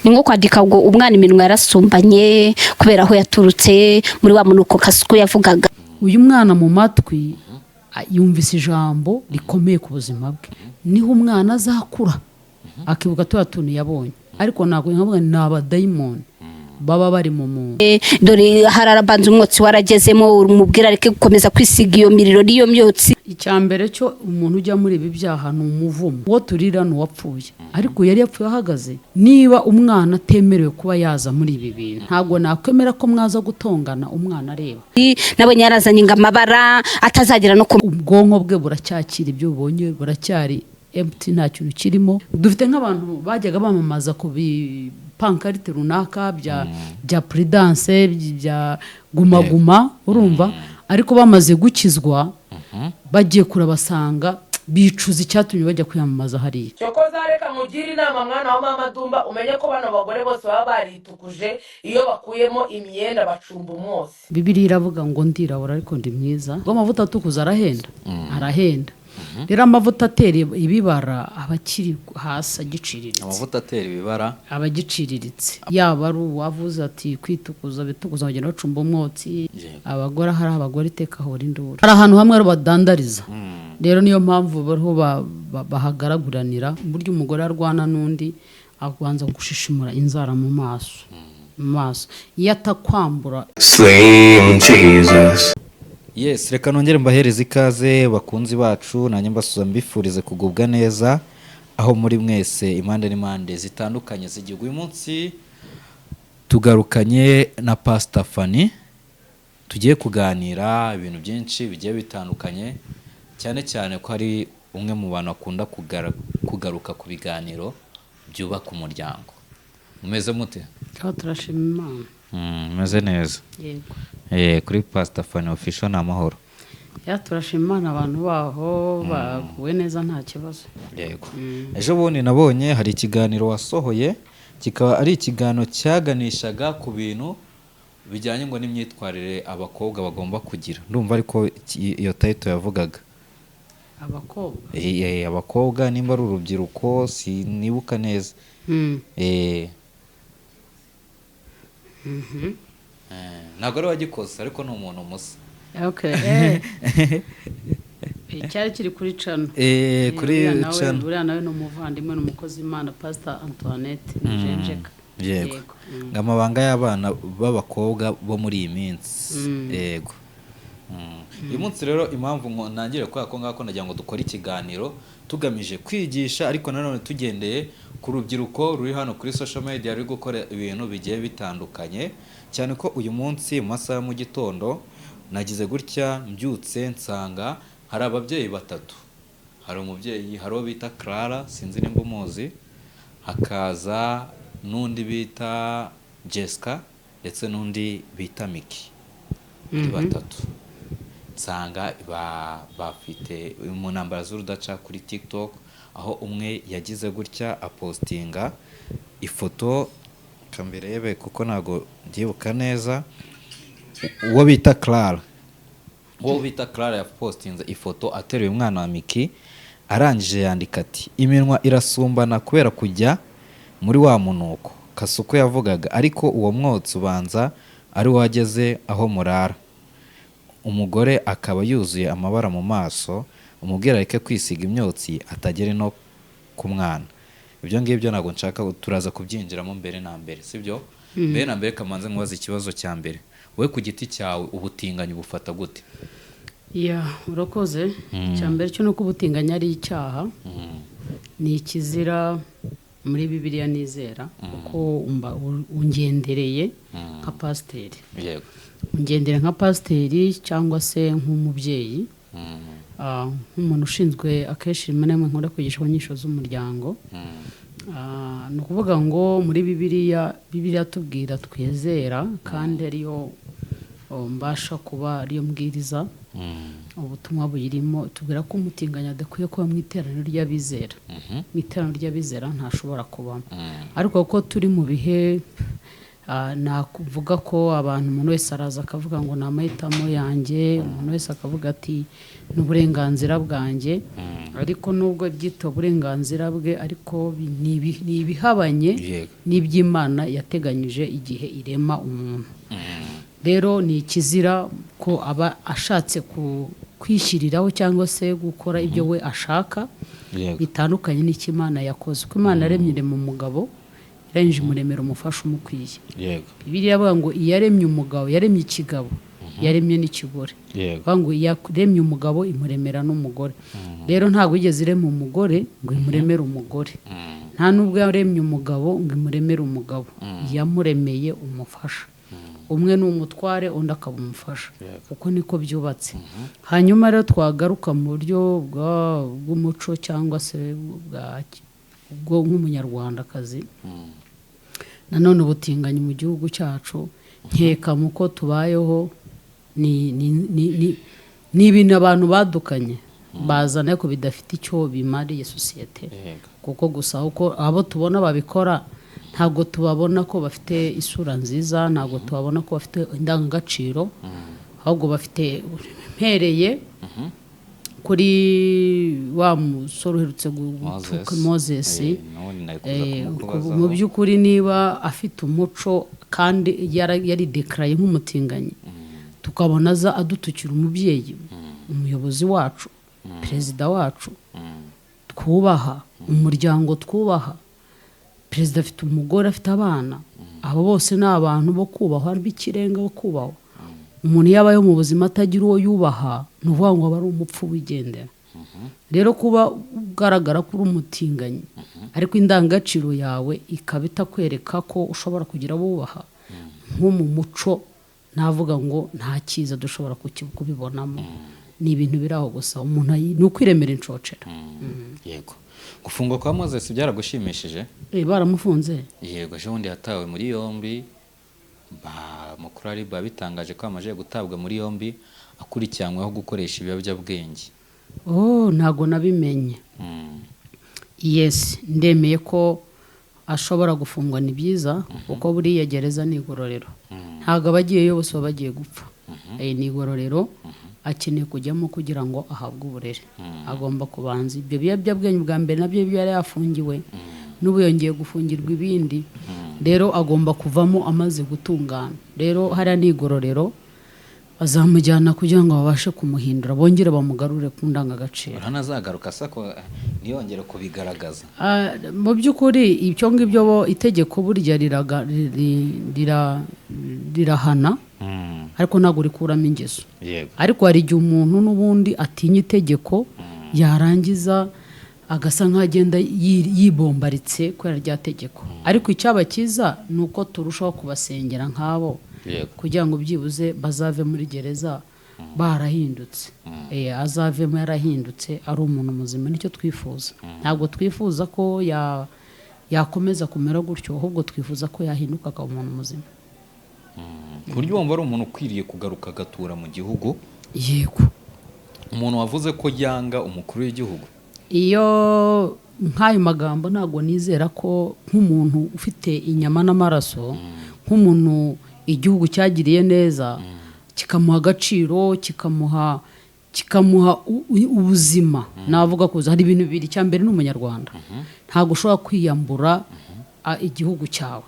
Ni nko kwandika ngo umwana iminwa yarasumbanye kubera aho yaturutse muri wa munuko Kasuku yavugaga. Uyu mwana mu matwi yumvise ijambo rikomeye ku buzima bwe, niho umwana azakura akibuka turiya tuntu yabonye, ariko ntabwo nkavuga ni abadayimoni baba bari mu muntu. Dore hararabanza umwotsi waragezemo, umubwira areke gukomeza kwisiga iyo miriro n'iyo myotsi. Icya mbere cyo, umuntu ujya muri ibi byaha ni umuvumo. Uwo turira ni uwapfuye, ariko yari yapfuye ahagaze. Niba umwana atemerewe kuba yaza muri ibi bintu, ntabwo nakwemera ko mwaza gutongana umwana areba. Nabonye yarazanye ngo amabara atazagera no ku Ubwonko bwe buracyakira ibyo bubonye, buracyari empty, nta kintu kirimo. Dufite nk'abantu bajyaga bamamaza ku bipankarite runaka bya Prudence, bya Guma Guma, urumva, ariko bamaze gukizwa bagiye kurabasanga bicuza icyatumye bajya kwiyamamaza hariya. Cyokoza reka nkugire inama, mwana wa mama Dumba, umenye ko bano bagore bose baba baritukuje, iyo bakuyemo imyenda bacumba umwotsi. Bibiliya iravuga ngo ndirabura ariko ndi mwiza. Ngo amavuta atukuza arahenda, arahenda. Rero amavuta atera ibibara aba akiri hasi, agiciriritse. Amavuta atera ibibara aba agiciriritse. Yaba ari uwavuze ati kwitukuza bitukuza, bagenda bacumba umwotsi. Abagore, hari abagore iteka hora induru, hari ahantu hamwe rero badandariza. Rero niyo mpamvu bariho bahagaraguranira. Burya umugore arwana n'undi abanza gushishimura inzara mu maso, mu maso iyo atakwambura. Slim Jesus. Yes, reka nongere mbahereze ikaze, bakunzi bacu, nanjye mbasuza mbifurize kugubwa neza aho muri mwese, impande n'impande zitandukanye z'igihugu. Uyu munsi tugarukanye na Pastor Fanny, tugiye kuganira ibintu byinshi bigiye bitandukanye, cyane cyane ko ari umwe mu bantu akunda kugaruka ku biganiro byubaka umuryango. Mumeze mute? Aho, turashima Imana. Meze neza. Yego. Kuri Pastor Fanny Official ni amahoro? Ya, turashima Imana, abantu baho baguwe neza, nta kibazo. Yego. Ejo bundi nabonye hari ikiganiro wasohoye, kikaba ari ikiganiro cyaganishaga ku bintu bijyanye ngo n'imyitwarire abakobwa bagomba kugira. Ndumva ariko iyo title yavugaga. Abakobwa? Abakobwa, nimba ari urubyiruko, sinibuka neza. Ntabwo ari wagikoze, ariko ni umuntu musa. Okay. Cyari kiri kuri channel. Kuri uriya nawe channel. Uriya nawe ni umuvandimwe, ni umukozi w'Imana, Pastor Antoinette Njenjeka. Yego. Yego. Ngo amabanga y'abana b'abakobwa bo muri iyi minsi. Yego. Uyu munsi rero impamvu ngo ntangire kubera ko ngako nagira ngo dukore ikiganiro tugamije kwigisha, ariko nanone tugendeye ku rubyiruko ruri hano kuri social media ruri gukora ibintu bigiye bitandukanye, cyane ko uyu munsi mu masaha ya mu gitondo nagize gutya mbyutse nsanga hari ababyeyi batatu. Hari umubyeyi, hari uwo bita Clara, sinzi nimba umuzi, hakaza n'undi bita Jessica, ndetse n'undi bita Miki, ari batatu. Nsanga bafite mu ntambara z'urudaca kuri TikTok, aho umwe yagize gutya apostinga ifoto, kambirebe kuko ntabwo mbyibuka neza, uwo bita Clara yapostinze ifoto ateruye umwana wa Miki, arangije yandika ati: "Iminwa irasumbana kubera kujya muri wa munuko Kasuku yavugaga, ariko uwo mwotsi ubanza ari wo wageze aho murara, umugore akaba yuzuye amabara mu maso, umubwira areke kwisiga imyotsi atagere no ku mwana." Ibyo ngibyo ntabwo nshaka, turaza kubyinjiramo. Mbere na mbere, sibyo? Mbere na mbere kamanze nkubaza ikibazo cya mbere: wowe ku giti cyawe ubutinganyi bufata gute? Ya, urakoze. Icya mbere cyo ni uko ubutinganyi ari icyaha, ni ikizira muri Bibiliya nizera, kuko ungendereye nka pasiteri, ungendere nka pasiteri cyangwa se nk'umubyeyi, nk'umuntu ushinzwe, akenshi rimwe na rimwe nkunda kwigisha inyigisho z'umuryango. Ni ukuvuga ngo muri Bibiliya, Bibiliya tubwira twizera kandi ariyo mbasha kuba ariyo mbwiriza ubutumwa buyirimo, tubwira ko umutinganyi adakwiye kuba mu iteraniro ry'abizera. Mu iteraniro ry'abizera ntashobora kubamo. Ariko kuko turi mu bihe Nakuvuga ko abantu, umuntu wese araza akavuga ngo ni amahitamo yanjye, umuntu wese akavuga ati ni uburenganzira bwanjye. Ariko nubwo byita uburenganzira bwe, ariko ni ibihabanye n'iby'Imana yateganyije igihe irema umuntu. Rero ni ikizira ko aba ashatse kwishyiriraho cyangwa se gukora ibyo we ashaka bitandukanye n'icyo Imana yakoze, kuko Imana yaremye, irema umugabo, irangije imuremera umufasha umukwiye. Bibiliya iravuga ngo iyaremye umugabo, yaremye ikigabo, yaremye n'ikigore. Bavuga ngo yaremye umugabo, imuremera n'umugore. Rero ntabwo yigeze irema umugore ngo imuremere umugore, nta n'ubwo yaremye umugabo ngo imuremere umugabo. Yamuremeye umufasha. Umwe ni umutware, undi akaba umufasha. Uko niko byubatse. Hanyuma rero twagaruka mu buryo bw'umuco cyangwa se bwo nk'umunyarwandakazi, nanone ubutinganyi mu gihugu cyacu, nkeka mu ko tubayeho, ni ibintu abantu badukanye bazana, ariko bidafite icyo bimariye sosiyete. Kuko gusa uko abo tubona babikora, ntabwo tubabona ko bafite isura nziza, ntabwo tubabona ko bafite indangagaciro, ahubwo bafite, mpereye kuri wa musore uherutse gutuka Moses. N'ubundi nari kuza kumukubazaho. Mu by'ukuri niba afite umuco kandi yaridekaraye nk'umutinganyi, tukabona aza adutukira umubyeyi, umuyobozi wacu, perezida wacu twubaha, umuryango twubaha. Perezida afite umugore, afite abana, abo bose ni abantu bo kubahwa b'ikirenga, bo kubahwa. Umuntu iyo abayeho mu buzima atagira uwo yubaha, ni ukuvuga ngo aba ari umupfu wigendera. Rero kuba ugaragara ko uri umutinganyi, ariko indangagaciro yawe ikaba itakwereka ko ushobora kugira abo wubaha, nko mu muco navuga ngo nta cyiza dushobora kubibonamo. Ni ibintu biri aho gusa, umuntu ni ukwiremera inshocera. Yego, gufungwa kwa Moses byaragushimishije? Baramufunze? Yego, ejo bundi yatawe muri yombi. Mukuru ari bitangaje ko amaze gutabwa muri yombi, akurikiranyweho gukoresha ibiyobyabwenge. Oh, ntago nabimenye. Yes, ndemeye ko ashobora gufungwa, ni byiza, kuko buriya gereza ni igororero. Ntabwo abagiyeyo bose baba bagiye gupfa. Ni igororero, akeneye kujyamo kugira ngo ahabwe uburere. Agomba kubanza ibyo biyobyabwenge bwa mbere nabyo yari yafungiwe, n'ubu yongeye gufungirwa ibindi. Rero agomba kuvamo amaze gutungana. Rero hariya ni igororero, bazamujyana kugira ngo babashe kumuhindura, bongere bamugarure ku ndangagaciro. Uranazagaruka asa ko ntiyongere kubigaragaza. Mu by'ukuri ibyo ngibyo bo itegeko burya rirahana, ariko ntabwo rikuramo ingeso. Ariko hari igihe umuntu n'ubundi atinya itegeko, yarangiza agasa nk'aho agenda yibombaritse kubera rya tegeko. Ariko icyaba cyiza ni uko turushaho kubasengera nk'abo, kugira ngo byibuze bazave muri gereza barahindutse. Azavemo yarahindutse, ari umuntu muzima. Nicyo twifuza. Ntabwo twifuza ko yakomeza kumera gutyo, ahubwo twifuza ko yahinduka akaba umuntu muzima. Ku buryo wumva ari umuntu ukwiriye kugaruka agatura mu gihugu? Yego. Umuntu wavuze ko yanga umukuru w'igihugu. Iyo nk'ayo magambo, ntabwo nizera ko nk'umuntu ufite inyama n'amaraso, nk'umuntu igihugu cyagiriye neza, kikamuha agaciro, kikamuha ubuzima. Navuga ko hari ibintu bibiri. Icya mbere ni umunyarwanda, ntabwo ushobora kwiyambura igihugu cyawe.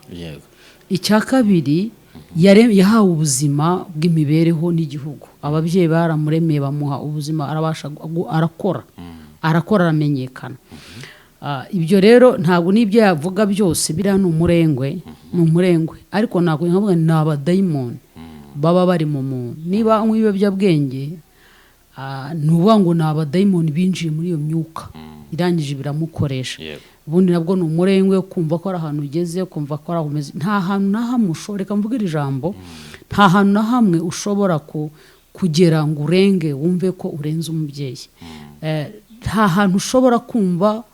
Icya kabiri, yahawe ubuzima bw'imibereho n'igihugu. Ababyeyi baramuremeye, bamuha ubuzima, arabasha arakora, arakora, aramenyekana. Ibyo rero ntabwo n'ibyo yavuga byose, biriya ni umurengwe, ni umurengwe. Ariko ntabwo nkavuga ni abadayimoni baba bari mu muntu. Niba anywa ibiyobyabwenge, ni ukuvuga ngo ni abadayimoni binjiye muri iyo myuka, irangije biramukoresha. Ubundi nabwo ni umurengwe, kumva ko ari ahantu ugeze, kumva ko ari aho umeze. Nta hantu na hamwe ushobora, reka mvuge iri jambo, nta hantu na hamwe ushobora kugera ngo urenge, wumve ko urenze umubyeyi. Nta hantu ushobora kumva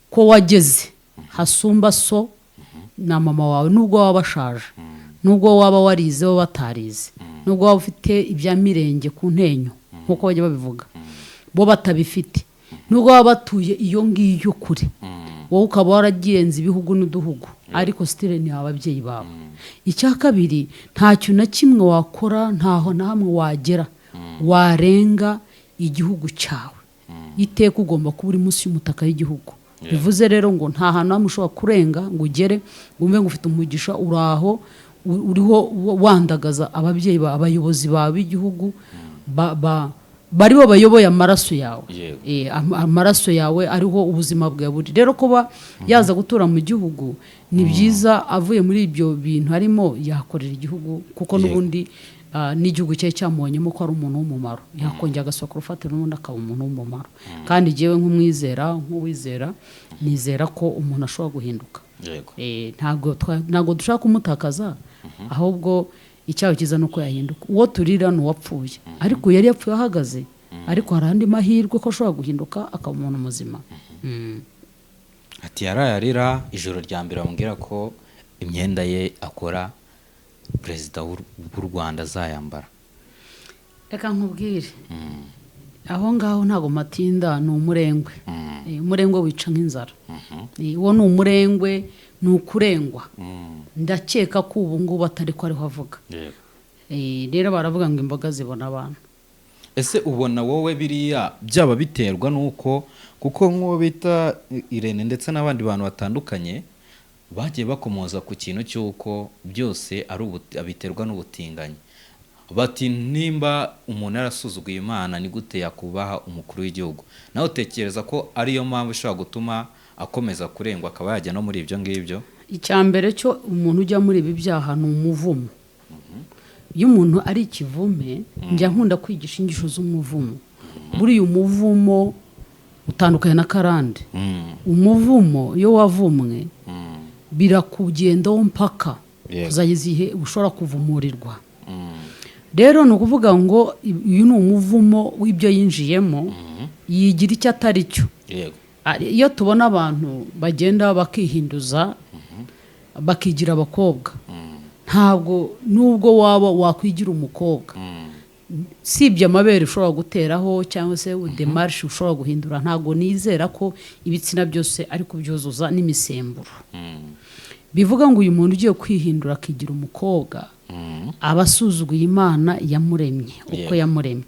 ko wageze hasumba so na mama wawe, nubwo waba bashaje, nubwo waba warize bo batarize, nubwo waba ufite ibya mirenge ku ntenyo nk'uko bajya babivuga, bo batabifite, nubwo baba batuye iyo ngiyo kure, wowe ukaba waragenze ibihugu n'uduhugu. Ariko still ni ababyeyi bawe. Icya kabiri, nta kintu na kimwe wakora, ntaho na hamwe wagera warenga igihugu cyawe. Iteka ugomba kuba uri munsi y'umutaka w'igihugu. Bivuze rero ngo nta hantu hamwe ushobora kurenga ngo ugere wumve ngo ufite umugisha, uraho uriho wandagaza ababyeyi ba abayobozi bawe b'igihugu baribo bayoboye amaraso yawe. Amaraso yawe ariho ubuzima bwawe buri. Rero kuba yaza gutura mu gihugu ni byiza, avuye muri ibyo bintu harimo yakorera igihugu, kuko n'ubundi n'igihugu cye cyamubonyemo ko ari umuntu w'umumaro, yakongera agasohoka urufatiro n'ubundi akaba umuntu w'umumaro. Kandi jyewe nk'umwizera, nk'uwizera, nizera ko umuntu ashobora guhinduka. Ntabwo dushaka kumutakaza, ahubwo icyaha cyiza ni uko yahinduka. Uwo turira ni uwapfuye, ariko yari yapfuye ahagaze, ariko hari andi mahirwe ko ashobora guhinduka akaba umuntu muzima. Ati yaraye arira ijoro rya mbere bamubwira ko imyenda ye akora perezida w'u Rwanda azayambara. Reka nkubwire, aho ngaho ntabwo matinda, ni umurengwe. Umurengwe wica nk'inzara. Uwo ni umurengwe, ni ukurengwa. Ndakeka ko ubu ngubu atari ko ariho avuga. Rero baravuga ngo imboga zibona abantu. Ese ubona wowe biriya byaba biterwa n'uko, kuko nk'uwo bita Irene ndetse n'abandi bantu batandukanye bagiye bakomoza ku kintu cy'uko byose ari biterwa n'ubutinganyi, bati nimba umuntu yarasuzuguye Imana ni gute yakubaha umukuru w'igihugu? Nawe utekereza ko ariyo mpamvu ishobora gutuma akomeza kurengwa akaba yajya no muri ibyo ngibyo? Icya mbere cyo, umuntu ujya muri ibi byaha ni umuvumo. Iyo umuntu ari ikivume, njya nkunda kwigisha inyigisho z'umuvumo. Buriya umuvumo utandukanye na karande. Umuvumo iyo wavumwe birakugendaho mpaka kuzageza igihe ushobora kuvumurirwa. Rero ni ukuvuga ngo uyu ni umuvumo w'ibyo yinjiyemo, yigira icyo atari cyo. Iyo tubona abantu bagenda bakihinduza bakigira abakobwa, ntabwo nubwo waba wakwigira umukobwa, sibye amabere ushobora guteraho cyangwa se démarche ushobora guhindura, ntabwo nizera ko ibitsina byose ari kubyuzuza n'imisemburo. Bivuga ngo uyu muntu ugiye kwihindura akigira umukobwa aba asuzuguye Imana yamuremye uko yamuremye.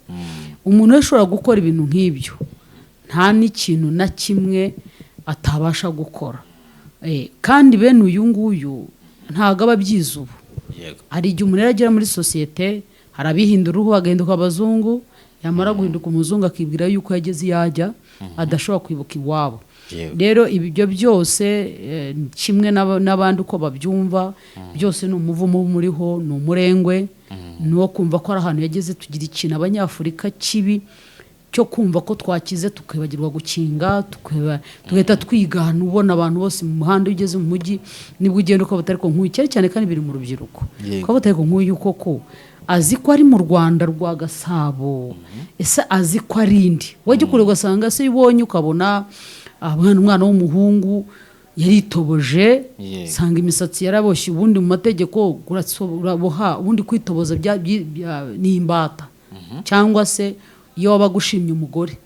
Umuntu wese ushobora gukora ibintu nk'ibyo nta n'ikintu na kimwe atabasha gukora. Kandi bene uyu nguyu ntabwo aba abyize ubu. Hari igihe umuntu rero agera muri sosiyete, hari abihindura uruhu bagahinduka abazungu, yamara guhinduka umuzungu akibwira yuko yageze iyo ajya, adashobora kwibuka iwabo. Rero ibyo byose kimwe n'abandi uko babyumva, byose ni umuvumo umuriho, ni umurengwe, ni uwo kumva ko ari ahantu yageze. Tugira ikintu abanyafurika kibi cyo kumva ko twakize tukibagirwa gukinga, tugahita twigana. Ubona abantu bose mu muhanda, iyo ugeze mu mujyi nibwo ugenda ukaba utari ko nk'uyu, cyane cyane kandi biri mu rubyiruko, ukaba utari ko nk'uyu koko azi ko ari mu Rwanda rwa Gasabo, ese azi ko ari indi? Wajya ukure ugasanga se iyo ubonye ukabona umwana w'umuhungu yaritoboje, usanga imisatsi yaraboshye. Ubundi mu mategeko uraboha, ubundi kwitoboza ni imbata, cyangwa se iyo wabaga ushimye umugore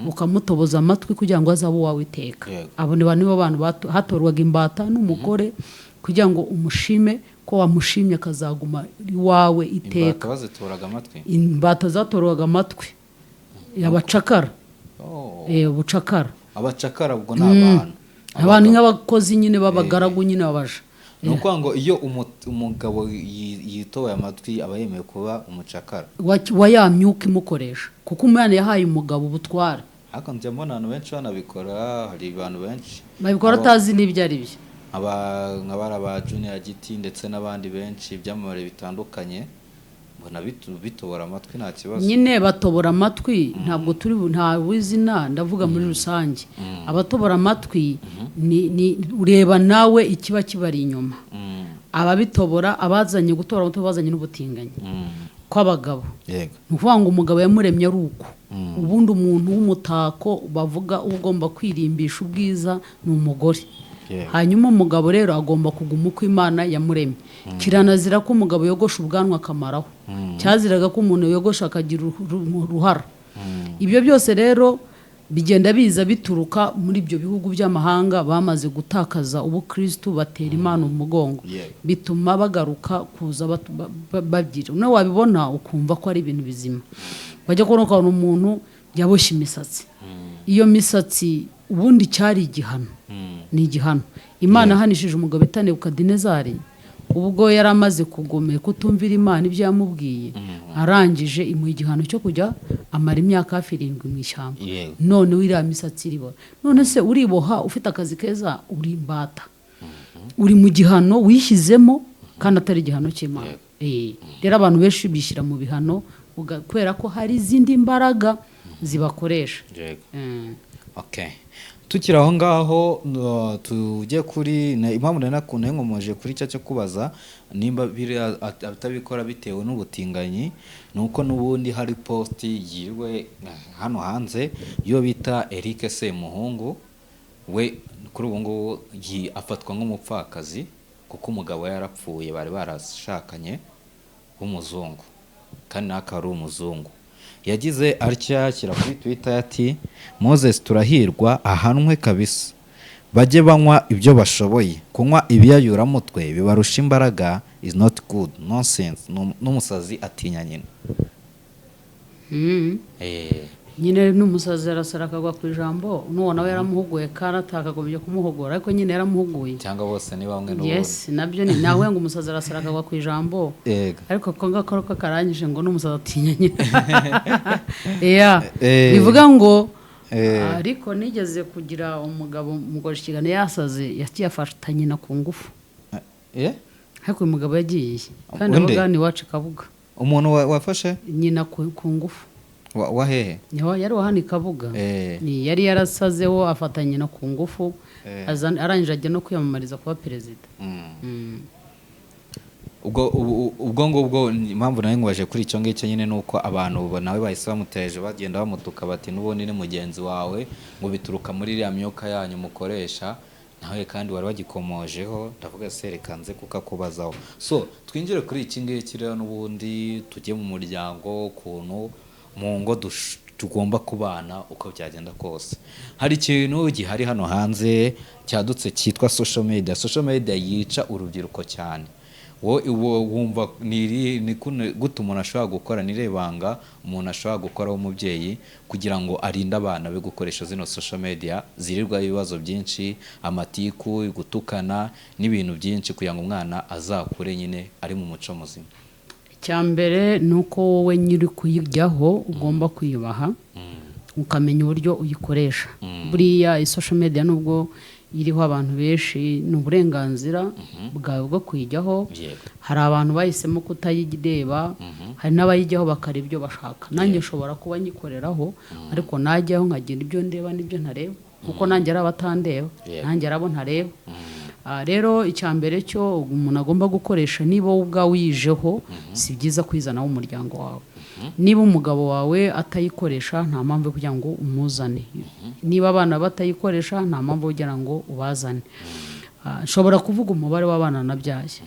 ukamutoboza amatwi kugira ngo azabe uwawe iteka. Abo ni nibo bantu hatorwaga imbata n'umugore kugira ngo umushime ko wamushimye akazaguma iwawe iteka. Imbata bazitoraga amatwi? Imbata zatorwaga amatwi, abacakara. Ubucakara. Abacakara ubwo ni abantu Abantu nk'abakozi nyine, b'abagaragu nyine, babaja. Ni ukuvuga ngo iyo umugabo yitoboye amatwi aba yemewe kuba umucakara? Wa ya myuka imukoresha, kuko umwana yahaye umugabo ubutware. Ariko njya mbona abantu benshi banabikora, hari abantu benshi babikora atazi n'ibyo ari byo. Nka bari ba Junior Giti ndetse n'abandi benshi, ibyamamare bitandukanye, mbona bitobora amatwi nta kibazo. Nyine batobora amatwi, ntabwo turi nta w'izina ndavuga, muri rusange abatobora amatwi ni ureba nawe ikiba kibari inyuma. Ababitobora, abazanye gutora amatwi bazanye n'ubutinganyi kw'abagabo. Ni ukuvuga ngo umugabo yamuremye ari uko. Ubundi umuntu w'umutako bavuga ugomba kwirimbisha ubwiza ni umugore. Hanyuma umugabo rero agomba kuguma uko Imana yamuremye. Kiranazira ko umugabo yogosha ubwanwa akamaraho, cyaziraga ko umuntu yogosha akagira uruhara. Ibyo byose rero Bigenda biza bituruka muri ibyo bihugu by'amahanga bamaze gutakaza ubukristu, batera Imana umugongo. Bituma bagaruka kuza babyira. Nawe wabibona ukumva ko ari ibintu bizima, wajya kubona ukabona umuntu yaboshye imisatsi. Iyo misatsi ubundi cyari igihano, ni igihano Imana ahanishije umugabo bita Nebukadinezari, ubwo yari amaze kugomera, kutumvira Imana ibyo yamubwiye. Arangije imuha igihano cyo kujya amara imyaka hafi 7 mu ishyamba. None iriya misatsi iriboha, none se uriboha ufite akazi keza, uri imbata, uri mu gihano wishyizemo kandi atari igihano cy'Imana. Rero abantu benshi bishyira mu bihano kubera ko hari izindi mbaraga zibakoresha. Okay. Tukiri aho ngaho, tujye kuri impamvu nari nkomoje kuri cya cyo kubaza nimba biriya atabikora bitewe n'ubutinganyi, ni uko n'ubundi hari post yiriwe hano hanze yo bita Eric Semuhungu. We kuri ubu ngubu afatwa nk'umupfakazi kuko umugabo we yarapfuye, bari barashakanye w'umuzungu, kandi nawe akaba ari umuzungu. Yagize atya ashyira kuri Twitter ati: "Moses Turahirwa ahanwe kabisa, bajye banywa ibyo bashoboye kunywa, ibiyayuramutwe bibarusha imbaraga is not good nonsense. N'umusazi atinya nyina." Nyine n'umusazi arasara akagwa ku ijambo. N'uwo nawe yaramuhuguye kandi atakagombye kumuhugura, ariko nyine yaramuhuguye. Cyangwa bose ni bamwe n'ubundi. Yes, nabyo ni nawe ngo umusazi arasara akagwa ku ijambo. Ariko ko ngako ko karangije ngo n'umusazi atinya nyina. Yeah. Bivuga ngo ariko nigeze kugira umugabo mukoresha ikiganiro yasaze, yagiye afata nyina ku ngufu. Ariko uyu mugabo yagiye kandi Undi? abaga iwacu i Kabuga. Umuntu wafashe nyina ku ngufu. Wa hehe? Niho yari uwa hano i Kabuga. Ni yari yarasazeho afata nyina ku ngufu. Arangije ajya no kwiyamamariza kuba perezida. Ubwo ngubwo impamvu nawe nkubaje kuri icyo ngicyo nyine ni uko abantu nawe bahise bamuteje, bagenda bamutuka bati n'ubundi ni mugenzi wawe, ngo bituruka muri iriya myuka yanyu mukoresha. Nawe kandi wari wagikomojeho, ndavuga se reka nze kukakubazaho. So twinjire kuri iki ngiki rero, n'ubundi tujye mu muryango, ukuntu mu ngo tugomba kubana uko byagenda kose. Hari ikintu gihari hano hanze cyadutse cyitwa social media. Social media yica urubyiruko cyane. Wowe wumva ni gute umuntu ashobora gukora, ni irihe banga umuntu ashobora gukora w'umubyeyi kugira ngo arinde abana be gukoresha zino social media zirirwaho ibibazo byinshi, amatiku, gutukana n'ibintu byinshi, kugira ngo umwana azakure nyine ari mu muco muzima? Icya mbere ni uko wowe nyiri kuyijyaho ugomba kwiyubaha, ukamenya uburyo uyikoresha. Buriya social media, nubwo iriho abantu benshi, ni uburenganzira bwawe bwo kuyijyaho. Hari abantu bahisemo kutayireba, hari n'abayijyaho bakareba ibyo bashaka. Nanjye nshobora kuba nyikoreraho, ariko najyaho nkagira ibyo ndeba n'ibyo ntareba, kuko nanjye ari abatandeba, nanjye ari abo ntareba. Rero icya mbere cyo umuntu agomba gukoresha, niba wowe ubwawe uyijeho, si byiza kwizanaho umuryango wawe. Niba umugabo wawe atayikoresha, nta mpamvu yo kugira ngo umuzane. Niba abana batayikoresha, nta mpamvu yo kugira ngo ubazane. Nshobora kuvuga umubare w'abana nabyaye,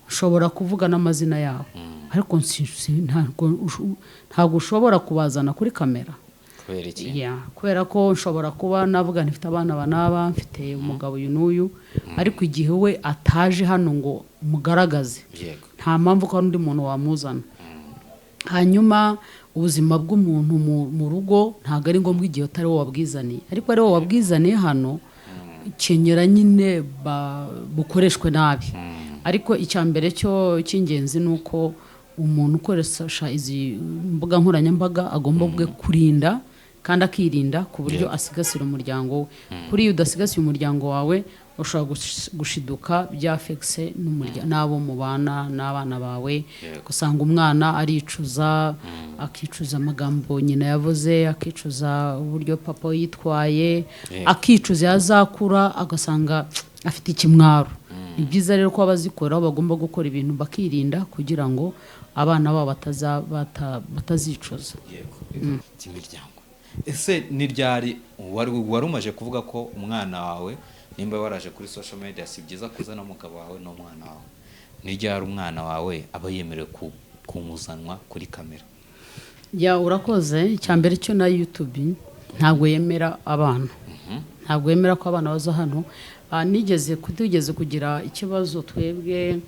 nshobora kuvuga n'amazina yabo, ariko ntabwo ushobora kubazana kuri kamera. Kubera iki? Yeah, kubera ko nshobora kuba navuga nti mfite abana aba n'aba, mfite umugabo uyu n'uyu, ariko igihe we ataje hano ngo mugaragaze, nta mpamvu ko hari undi muntu wamuzana. Hanyuma ubuzima bw'umuntu mu rugo ntabwo ari ngombwa igihe utari wowe wabwizaniye, ariko ari wowe wabwizaniye hano, kenyera nyine bukoreshwe nabi. Ariko icya mbere cyo cy'ingenzi ni uko umuntu ukoresha izi mbuga nkoranyambaga agomba ubwe kurinda kandi akirinda ku buryo asigasira umuryango we. Kuri iyo udasigasiye umuryango wawe, ushobora gushiduka byafekise n'abo mubana n'abana bawe. Usanga umwana aricuza, akicuza amagambo nyina yavuze, akicuza uburyo papa we yitwaye, akicuza yazakura agasanga afite ikimwaro. Ni byiza rero ko abazikoraho bagomba gukora ibintu bakirinda kugira ngo abana babo batazicuza. Cy'imiryango, ese ni ryari wari umaje kuvuga ko umwana wawe, nimba waraje kuri social media, si byiza kuzana umugabo wawe n'umwana wawe, ni ryari umwana wawe aba yemerewe kumuzanwa kuri kamera? Ya, urakoze. Icya mbere cyo na YouTube Ntabwo yemera abana, ntabwo yemera ko abana baza hano. Nigeze tugeze kugira ikibazo twebwe,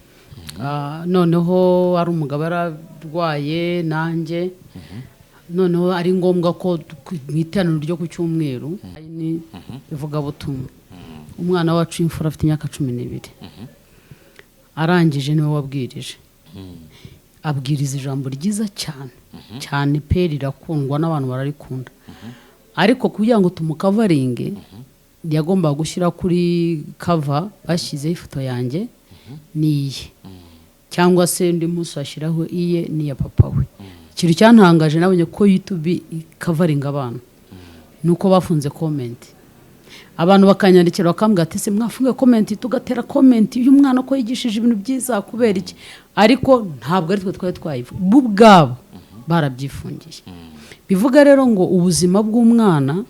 noneho ari umugabo yararwaye, nanjye noneho ari ngombwa ko mu iteraniro ryo ku cyumweru ni ivugabutumwa. Umwana wacu w'imfura afite imyaka 12, arangije niwe wabwirije, abwiriza ijambo ryiza cyane cyane pe, rirakundwa n'abantu bararikunda. Ariko kugira ngo tumukavaringe, yagombaga gushyira kuri cover, bashyizeho ifoto yanjye n'iye, cyangwa se undi munsi ashyiraho iye n'iya papa we. Ikintu cyantangaje nabonye ko YouTube ikavaringa abana ni uko bafunze comment. Abantu bakanyandikira bakambwira ati: "Se mwafunge comment, tugatera comment uyu mwana ko yigishije ibintu byiza, kubera iki?" Ariko ntabwo ari twe twari twayivuga, bo ubwabo barabyifungiye. Bivuga rero ngo ubuzima bw'umwana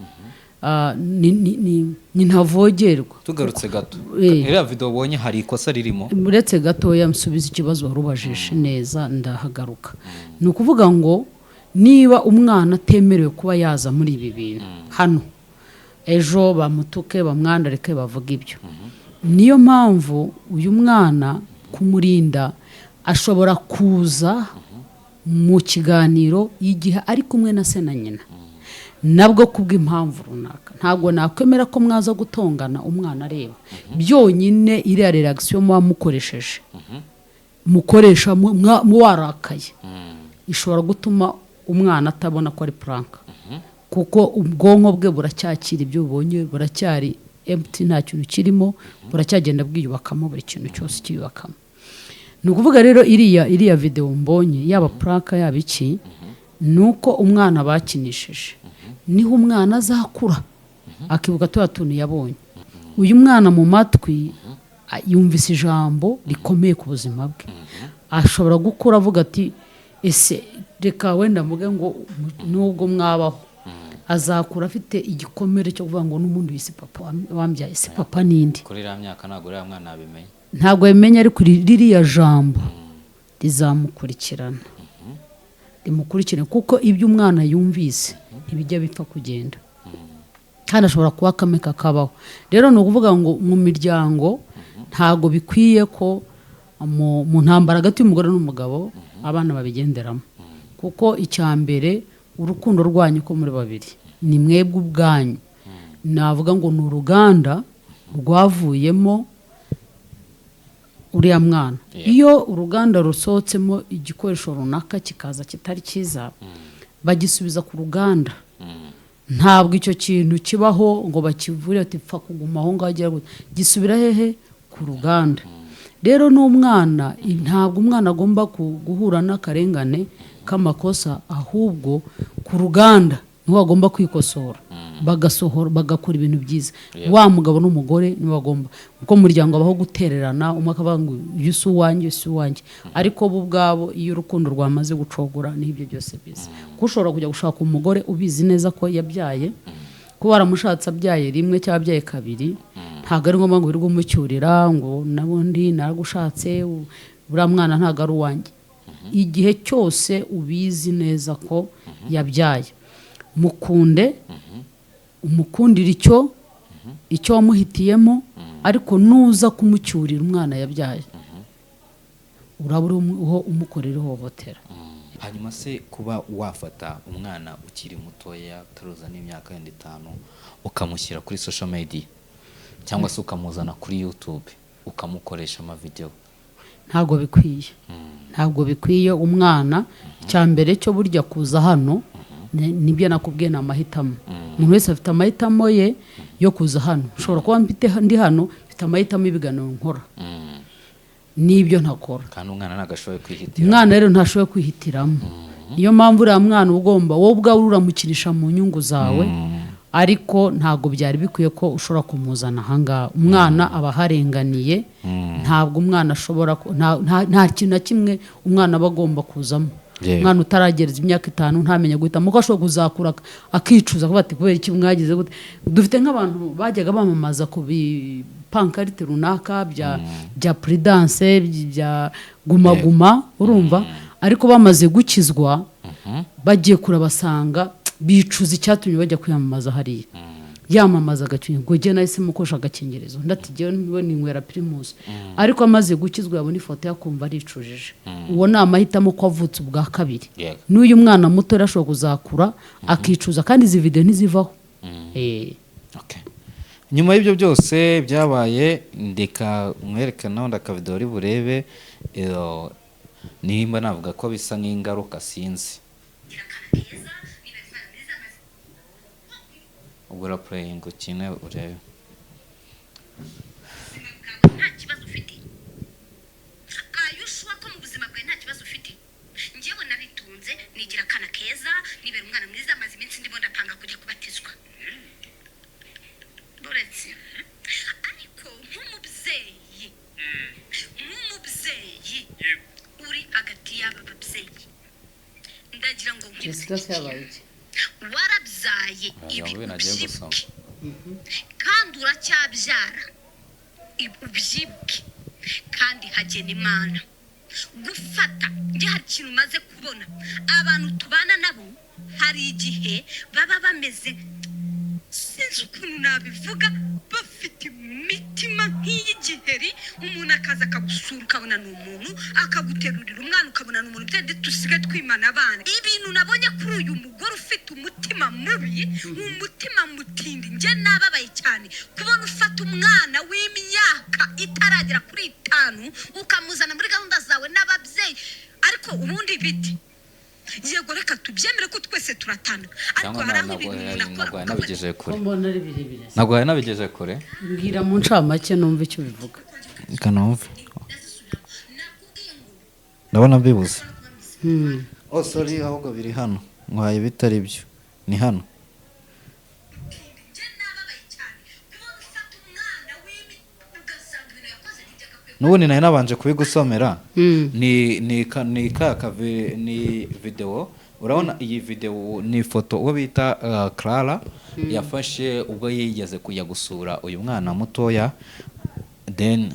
ni ntavogerwa. Tugarutse gato, iriya video ubonye hari ikosa ririmo? Uretse gatoya nsubiza ikibazo wari ubajije neza, ndahagaruka. Ni ukuvuga ngo niba umwana atemerewe kuba yaza muri ibi bintu hano, ejo bamutuke, bamwandarike, bavuga ibyo. Niyo mpamvu uyu mwana kumurinda, ashobora kuza mu kiganiro igihe ari kumwe na se na nyina, nabwo kubw'impamvu runaka. Ntabwo nakwemera ko mwaza gutongana umwana areba. Byonyine iriya reaction muba mukoresheje, mukoresha warakaye, ishobora gutuma umwana atabona ko ari prank, kuko ubwonko bwe buracyakira ibyo bubonye, buracyari empty, nta kintu kirimo, buracyagenda bwiyubakamo, buri kintu cyose kiyubakamo. Ni ukuvuga rero iriya videwo mbonye, yaba prank yaba iki, ni uko umwana bakinishije, niho umwana azakura akibuka turiya tuntu yabonye. Uyu mwana mu matwi yumvise ijambo rikomeye ku buzima bwe, ashobora gukura avuga ati: "Ese reka wenda mvuge ngo nubwo mwabaho." Azakura afite igikomere cyo kuvuga ngo n'ubundi wisi papa wambyaye si papa n'indi. Kuri iriya myaka ntabwo uriya mwana yabimenya. Ntabwo yabimenya, ariko ririya jambo rizamukurikirana, rimukurikirane, kuko ibyo umwana yumvise ntibijya bipfa kugenda, kandi ashobora kuba akame kakabaho. Rero ni ukuvuga ngo mu miryango ntabwo bikwiye ko mu ntambara hagati y'umugore n'umugabo abana babigenderamo, kuko icya mbere urukundo rwanyu ko muri babiri ni mwebwe ubwanyu, navuga ngo ni uruganda rwavuyemo uriya mwana. Iyo uruganda rusohotsemo igikoresho runaka kikaza kitari cyiza, bagisubiza ku ruganda. Ntabwo icyo kintu kibaho ngo bakivure ati pfa kuguma aho ngaho agira gute. Gisubira hehe? Ku ruganda. Rero n'umwana, ntabwo umwana agomba guhura n'akarengane k'amakosa, ahubwo ku ruganda niho bagomba kwikosora, bagasohora, bagakora ibintu byiza. Wa mugabo n'umugore nibo bagomba, kuko mu muryango habaho gutererana, umwe akavuga ngo uyu si uwanjye, uyu si uwanjye, ariko bo ubwabo iyo urukundo rwamaze gucogora niho ibyo byose biza. Kuko ushobora kujya gushaka umugore ubizi neza ko yabyaye, kuba waramushatse abyaye rimwe cyangwa abyaye kabiri, ntabwo ari ngombwa ngo wirirwe umucyurira ngo nabundi naragushatse, uriya mwana ntabwo ari uwanjye. Igihe cyose ubizi neza ko yabyaye, mukunde, umukundire icyo wamuhitiyemo, ariko nuza kumucyurira umwana yabyaye, uraba uriho umukorera ihohotera. Hanyuma se kuba wafata umwana ukiri mutoya utaruza n'imyaka yenda 5, ukamushyira kuri social media cyangwa se ukamuzana kuri YouTube, ukamukoresha amavideo? Ntabwo bikwiye, ntabwo bikwiye. Umwana icya mbere cyo burya kuza hano nibyo nakubwiye, ni amahitamo. Umuntu wese afite amahitamo ye yo kuza hano. Ushobora kuba mfite ndi hano, mfite amahitamo y'ibiganiro nkora n'ibyo ntakora. Kandi umwana ntabwo ashoboye kwihitira. Umwana rero ntashoboye kwihitiramo. Niyo mpamvu uriya mwana uba ugomba, wowe ubwawe uramukinisha mu nyungu zawe, ariko ntabwo byari bikwiye ko ushobora kumuzana ahangaha. Umwana aba aharenganiye. Ntabwo umwana ashobora nta kintu na kimwe umwana aba agomba kuzamo. Umwana utaragereza imyaka 5 ntamenye guhitamo, kuko ashobora kuzakura akicuza kuba ati: "Kubera iki mwagize gute?" Dufite nk'abantu bajyaga bamamaza ku bipankarite runaka bya Prudence, bya Guma Guma, urumva, ariko bamaze gukizwa bagiye kurabasanga. Bicuza icyatumye bajya kwiyamamaza hariya. Yamamaza agakingirizo, ngo njye nahise mukoresha agakingirizo, undi ati njyewe niwe ninywera Primus. Ariko amaze gukizwa, yabona ifoto ye akumva aricujije. Uwo ni amahitamo, ko avutse ubwa kabiri. N'uyu mwana muto rero ashobora kuzakura akicuza, kandi izi videwo ntizivaho. Okay. Nyuma y'ibyo byose byabaye, ndeka mwereke nawe ndakavidewo uri burebe, nimba navuga ko bisa nk'ingaruka, sinzi. Ubwo urapureyinga ukine urebe. Buzima bwawe nta kibazo ufite? Are you sure ko mu buzima bwawe nta kibazo ufite? Njyewe naritunze, nigira akana keza, nibera umwana mwiza. Amaze iminsi ndimo ndapanga kujya kubatizwa buretse. Ariko nk'umubyeyi uri hagati y'aba babyeyi, ndagira ngo nkwibutse Jessica se yabaye iki? Warabyaye ibi Wagira ngo nagiye gusoma. ubyibuke, kandi uracyabyara, ubyibuke. Kandi hagena Imana gufata. Njye hari ikintu umaze kubona: abantu tubana nabo hari igihe baba bameze, sinzi ukuntu nabivuga, bafite imitima nk'iy'igiheri. Umuntu akaza akagusura, ukabona ni umuntu, akaguterurira umwana, ukabona ni umuntu. Byari dusigaye twimana abana. Ibintu nabonye kuri uyu mugore ufite umutima mubi, umutima mutindi, njye nababaye cyane kubona ufata umwana w'imyaka itaragera kuri 5 ukamuzana muri gahunda zawe n'ababyeyi. Ariko ubundi biti, yego, reka tubyemere ko twese turatana, ariko Cyangwa hari aho ntabwo ibintu umuntu akora ntabwo nabigejeje Ko kure. mbona ari birebire se? Ntabwo hari nabigejeje kure. Mbwira mu ncamake numve icyo bivuga. Reka numve, ndabona mbibuze. Oh sorry, ahubwo biri hano, nkwaye bitari byo, ni hano. Njye nababaye cyane kubona ufata umwana w'imi, ugasanga ibintu yakoze ntibyagakwiye. N'ubundi nari nabanje kubigusomera. Ni ka ni video. Urabona iyi video ni ifoto uwo bita Clara yafashe ubwo yigeze kujya gusura uyu mwana mutoya, then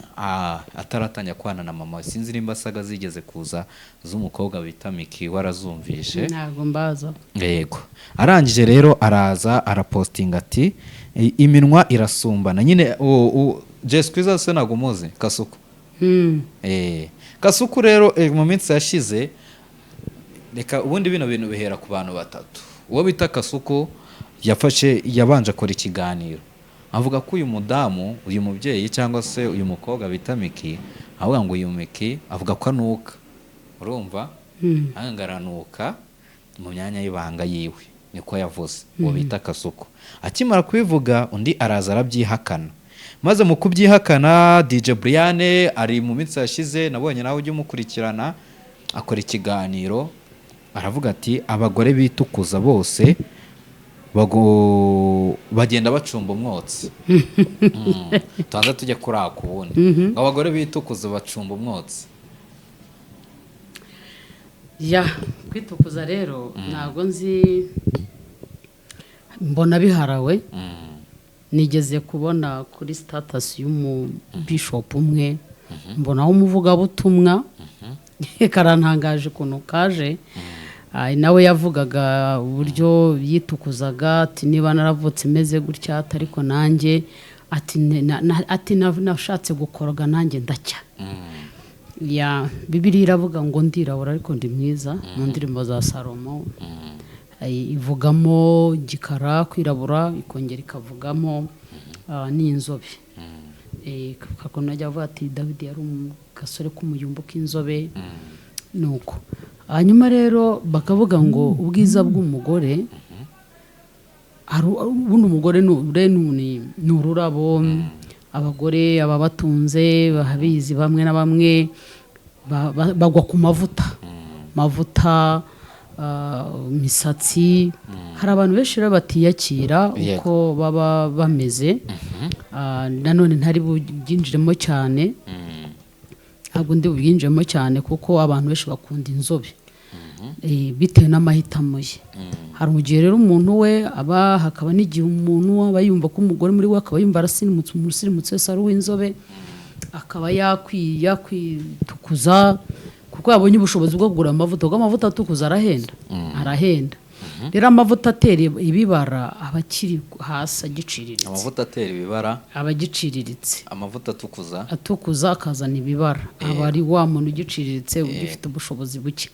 ataratangira kubana na mama we. Sinzi nimba saga zigeze kuza z'umukobwa bita Miki warazumvishe. Ntabwo mbaza. Yego, arangije rero araza arapostinga ati: "Iminwa irasumbana nyine." Jess Kwiza se ntabwo umuzi? Kasuku. Kasuku rero, mu minsi yashize, reka ubundi bino bintu bihera ku bantu batatu. Uwo bita Kasuku yafashe, yabanje akora ikiganiro avuga ko uyu mudamu, uyu mubyeyi cyangwa se uyu mukobwa bita Miki, avuga ngo uyu Miki avuga ko anuka, urumva, ngo aranuka mu myanya y'ibanga yiwe, niko yavuze uwo bita Kasuku. Akimara kubivuga, undi araza arabyihakana. Maze mu kubyihakana, DJ Brian ari mu minsi yashize, nabonye nawe ujya umukurikirana, akora ikiganiro aravuga ati abagore bitukuza bose bagenda bacumba umwotsi. Tubanze tujye kuri ako ubundi, ngo abagore bitukuza bacumba umwotsi. Ya, kwitukuza rero ntabwo nzi, mbona biharawe. Nigeze kubona kuri status y'umubishopu umwe, mbonaho umuvugabutumwa, karantangaje ukuntu kaje. Nawe yavugaga uburyo yitukuzaga, ati niba naravutse meze gutya, ati ariko nanjye ati ati nashatse gukoroga nanjye ndacya. Ya, Bibiliya iravuga ngo ndirabura ariko ndi mwiza, mu ndirimbo za Salomo. Ivugamo gikara, kwirabura, ikongera ikavugamo n'inzobe. Kakona ajya avuga ati Dawidi yari agasore k'umuyumbu k'inzobe. Nuko hanyuma rero bakavuga ngo ubwiza bw'umugore, ubundi umugore ni ururabo. Abagore ababatunze babizi, bamwe na bamwe bagwa ku mavuta, imisatsi. Hari abantu benshi rero batiyakira uko baba bameze. Nanone ntari bubyinjiremo cyane, ntabwo ndi bubyinjiremo cyane, kuko abantu benshi bakunda inzobe bitewe n'amahitamo ye. Hari igihe rero umuntu we aba, hakaba n'igihe umuntu aba yumva ko umugore muri we akaba yumva arasirimutse, umuntu usirimutse wese ari uw'inzobe, akaba yakwitukuza kuko yabonye ubushobozi bwo kugura amavuta, kuko amavuta atukuza arahenda, arahenda. Rero amavuta atera ibibara aba akiri hasi agiciriritse. Amavuta atera ibibara. Aba agiciriritse. Amavuta atukuza. Atukuza akazana ibibara, aba ari wa muntu ugiciriritse, ugifite ubushobozi buke,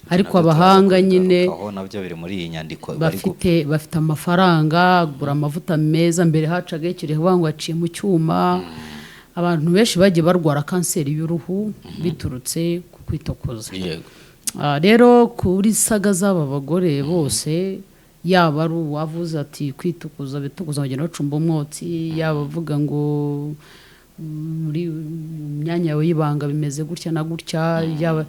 ariko Nabyo turaza abahanga nyine kubigarukaho, nabyo biri muri iyi nyandiko bari bafite amafaranga, agura amavuta meza. Mbere hacaga ikireho ngo aciye mu cyuma. Abantu benshi bagiye barwara kanseri y'uruhu biturutse ku kwitokoza. Rero kuri saga z'aba bagore bose, yaba ari uwavuze ati kwitukuza bitukuza bagenda bacumba umwotsi, yaba avuga ngo muri mu myanya yawe y'ibanga bimeze gutya na gutya, yaba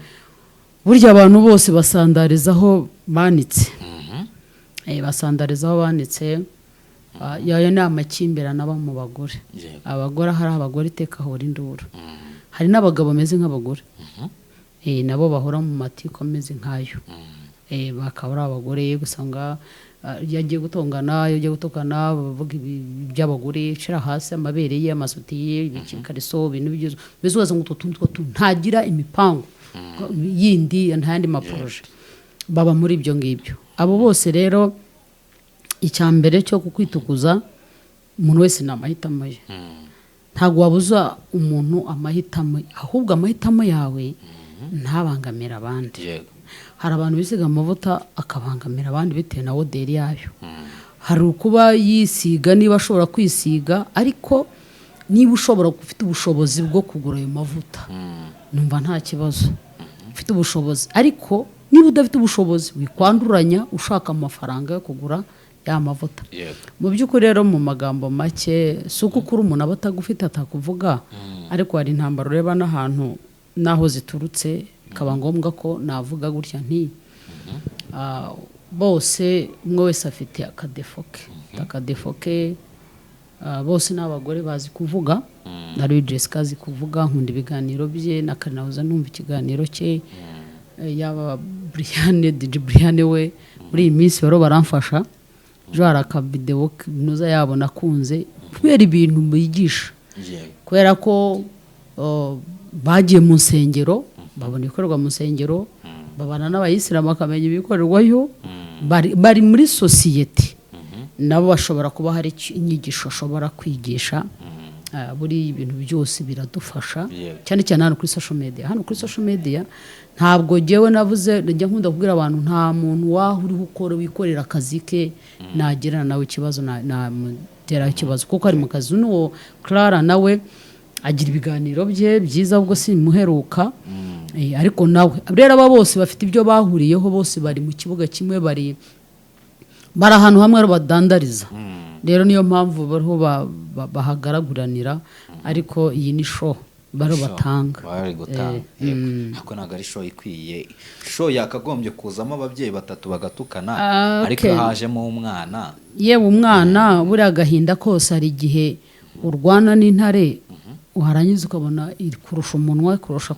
burya abantu bose basandarizaho banitse. Basandarizaho banitse. Yayo ni amakimbirane aba mu bagore. Abagore, hari abagore iteka hahora induru. Hari n'abagabo bameze nk'abagore, nabo bahora mu matiku ameze nk'ayo. Bakaba ari abagore usanga iyo agiye gutongana, iyo agiye gutukana, bavuga iby'abagore, shira hasi amabere ye, amasutiye, ibikariso, ibintu byose. Mbese ugasanga utwo tuntu two ntagira imipangu yindi, nta yandi maporoje, baba muri ibyo ngibyo. Abo bose rero, icya mbere cyo kukwitukuza, umuntu wese ni amahitamo ye. Ntabwo wabuza umuntu amahitamo ye, ahubwo amahitamo yawe ntabangamire abandi. Hari abantu bisiga amavuta akabangamira abandi bitewe na odeur yayo. Hari ukuba yisiga niba ashobora kwisiga, ariko niba ushobora ufite ubushobozi bwo kugura ayo mavuta, numva nta kibazo, ufite ubushobozi. Ariko niba udafite ubushobozi, wikwanduranya ushaka amafaranga yo kugura ya mavuta. Mu by'ukuri rero, mu magambo make, si uko ukuri umuntu aba atagufite atakuvuga, ariko hari intambara ureba n'ahantu n'aho ziturutse, bikaba ngombwa ko navuga gutya nti bose, umwe wese afite akadéfaut ke, afite akadéfaut ke. Bose ni abagore bazi kuvuga. Na Louis Jessica azi kuvuga, nkunda ibiganiro bye, na Karinahuza numva ikiganiro cye. Yaba Brian, DJ Brian we muri iyi minsi baro baramfasha. Ejo hari akavidewo nuza yabo nakunze kubera ibintu bigisha, kubera ko bagiye mu nsengero, babona ibikorerwa mu nsengero, babana n'abayisilamu bakamenya ibikorerwayo, bari muri sosiyete, nabo bashobora kuba hari inyigisho bashobora kwigisha. Buriya ibintu byose biradufasha, cyane cyane hano kuri social media. Hano kuri social media ntabwo jyewe navuze, njya nkunda kubwira abantu, nta muntu waho uriho ukora wikorera akazi ke nagirana nawe ikibazo, namuteraho ikibazo kuko ari mu kazi. N'uwo Clara nawe agira ibiganiro bye byiza, ubwo simuheruka. Ariko nawe rero, aba bose bafite ibyo bahuriyeho, bose bari mu kibuga kimwe, bari ahantu hamwe badandariza. Rero niyo mpamvu bariho bahagaraguranira, ariko iyi ni show bariho Show batanga. Bari gutanga. Yego. Ariko ntabwo ari show ikwiye. Show yakagombye kuzamo ababyeyi batatu bagatukana, ariko iyo hajemo umwana. Yewe, umwana buriya agahinda kose, hari igihe urwana n'intare, warangiza ukabona iri kurusha umunwa, kurusha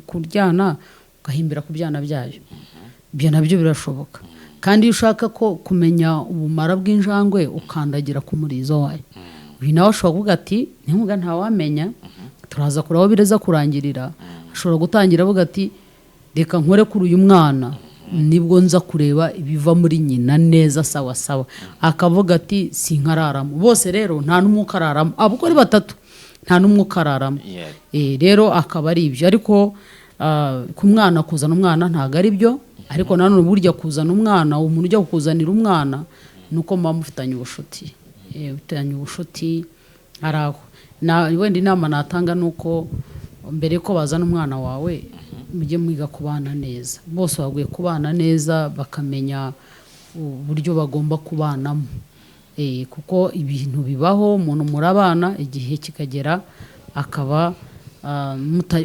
kuryana, ugahimbira ku byana byayo. Ibyo nabyo birashoboka. Kandi iyo ushaka ko kumenya ubumara bw'injangwe, ukandagira ku murizo wayo. Uyu nawe ashobora kuvuga ati ntimuga, ntawamenya, turaza kureba aho bireza kurangirira. Ashobora gutangira avuga ati reka nkore kuri uyu mwana, nibwo nza kureba ibiva muri nyina neza. Sawa sawa, akavuga ati sinkararamo. Bose rero nta n'umwe ukararamo, abo uko ari batatu nta n'umwe ukararamo. Rero akaba ari ibyo. Ariko ku mwana, kuzana umwana ntabwo ari byo. Ariko nanone burya kuzana umwana, umuntu ujya kukuzanira umwana ni uko muba mufitanye ubushuti. Mufitanye ubushuti ari aho. Wenda inama natanga ni uko mbere ko bazana umwana wawe, mujye mwiga kubana neza. Bose bagwiye kubana neza, bakamenya uburyo bagomba kubanamo. Kuko ibintu bibaho, umuntu murabana, igihe kikagera akaba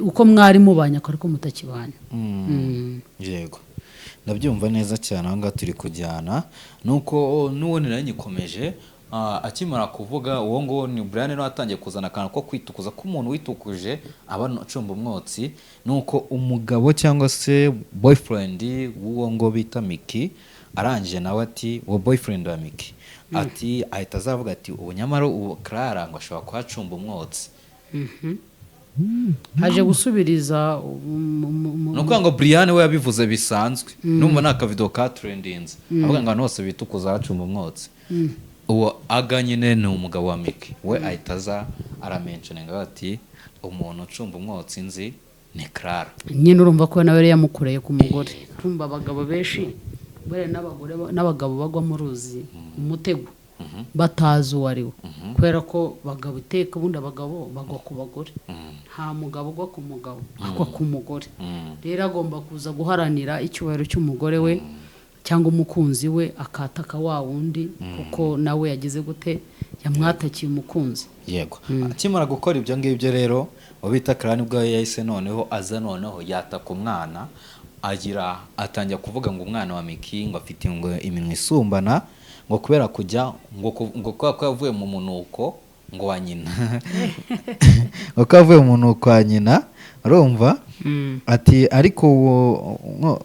uko mwari mubanye akaba ariko mutakibanye. Yego, ndabyumva neza cyane. Aha ngaha turi kujyana nuko n'ubundi nari nyikomeje. Akimara kuvuga uwo nguwo ni Brian, nawe atangiye kuzana akantu ko kwitukuza, ko umuntu witukuje aba acumba umwotsi. Nuko umugabo cyangwa se boyfriend w'uwo ngo bita Miki arangije nawe ati uwo boyfriend wa Miki ati ahita azavuga ati ubu nyamara ubu Clara ngo ashobora kuhacumba umwotsi. Aje gusubiriza Ni Ni ukuvuga ngo Brian we yabivuze bisanzwe, numva ni akavido ka trendinze, avuga ngo abantu bose bitukuza bacumba umwotsi. Uwo aga nyine ni umugabo wa Miki, we ahita aza aramentioninga ati umuntu ucumba umwotsi nzi ni Clara. Nyine urumva ko nawe yari yamukoreye ku mugore. Urumva abagabo benshi buriya n'abagore n'abagabo bagwa mu ruzi umutego batazi uwo ari we, kubera ko bagabo iteka ubundi abagabo bagwa ku bagore, nta mugabo ugwa ku mugabo, agwa ku mugore. Rero agomba kuza guharanira icyubahiro cy'umugore we cyangwa umukunzi we, akataka wa wundi kuko nawe yagize gute, yamwatakiye umukunzi. Yego, akimara gukora ibyo ngibyo rero, uwo bita Clara nibwo yahise noneho aza, noneho yataka umwana, agira atangira kuvuga ngo umwana wa Miki ngo afite ngo iminwa isumbana, ngo kubera kujya ngo kubera ko yavuye mu munuko ngo wa nyina, ngo ko yavuye mu munuko wa nyina. Urumva ati ariko uwo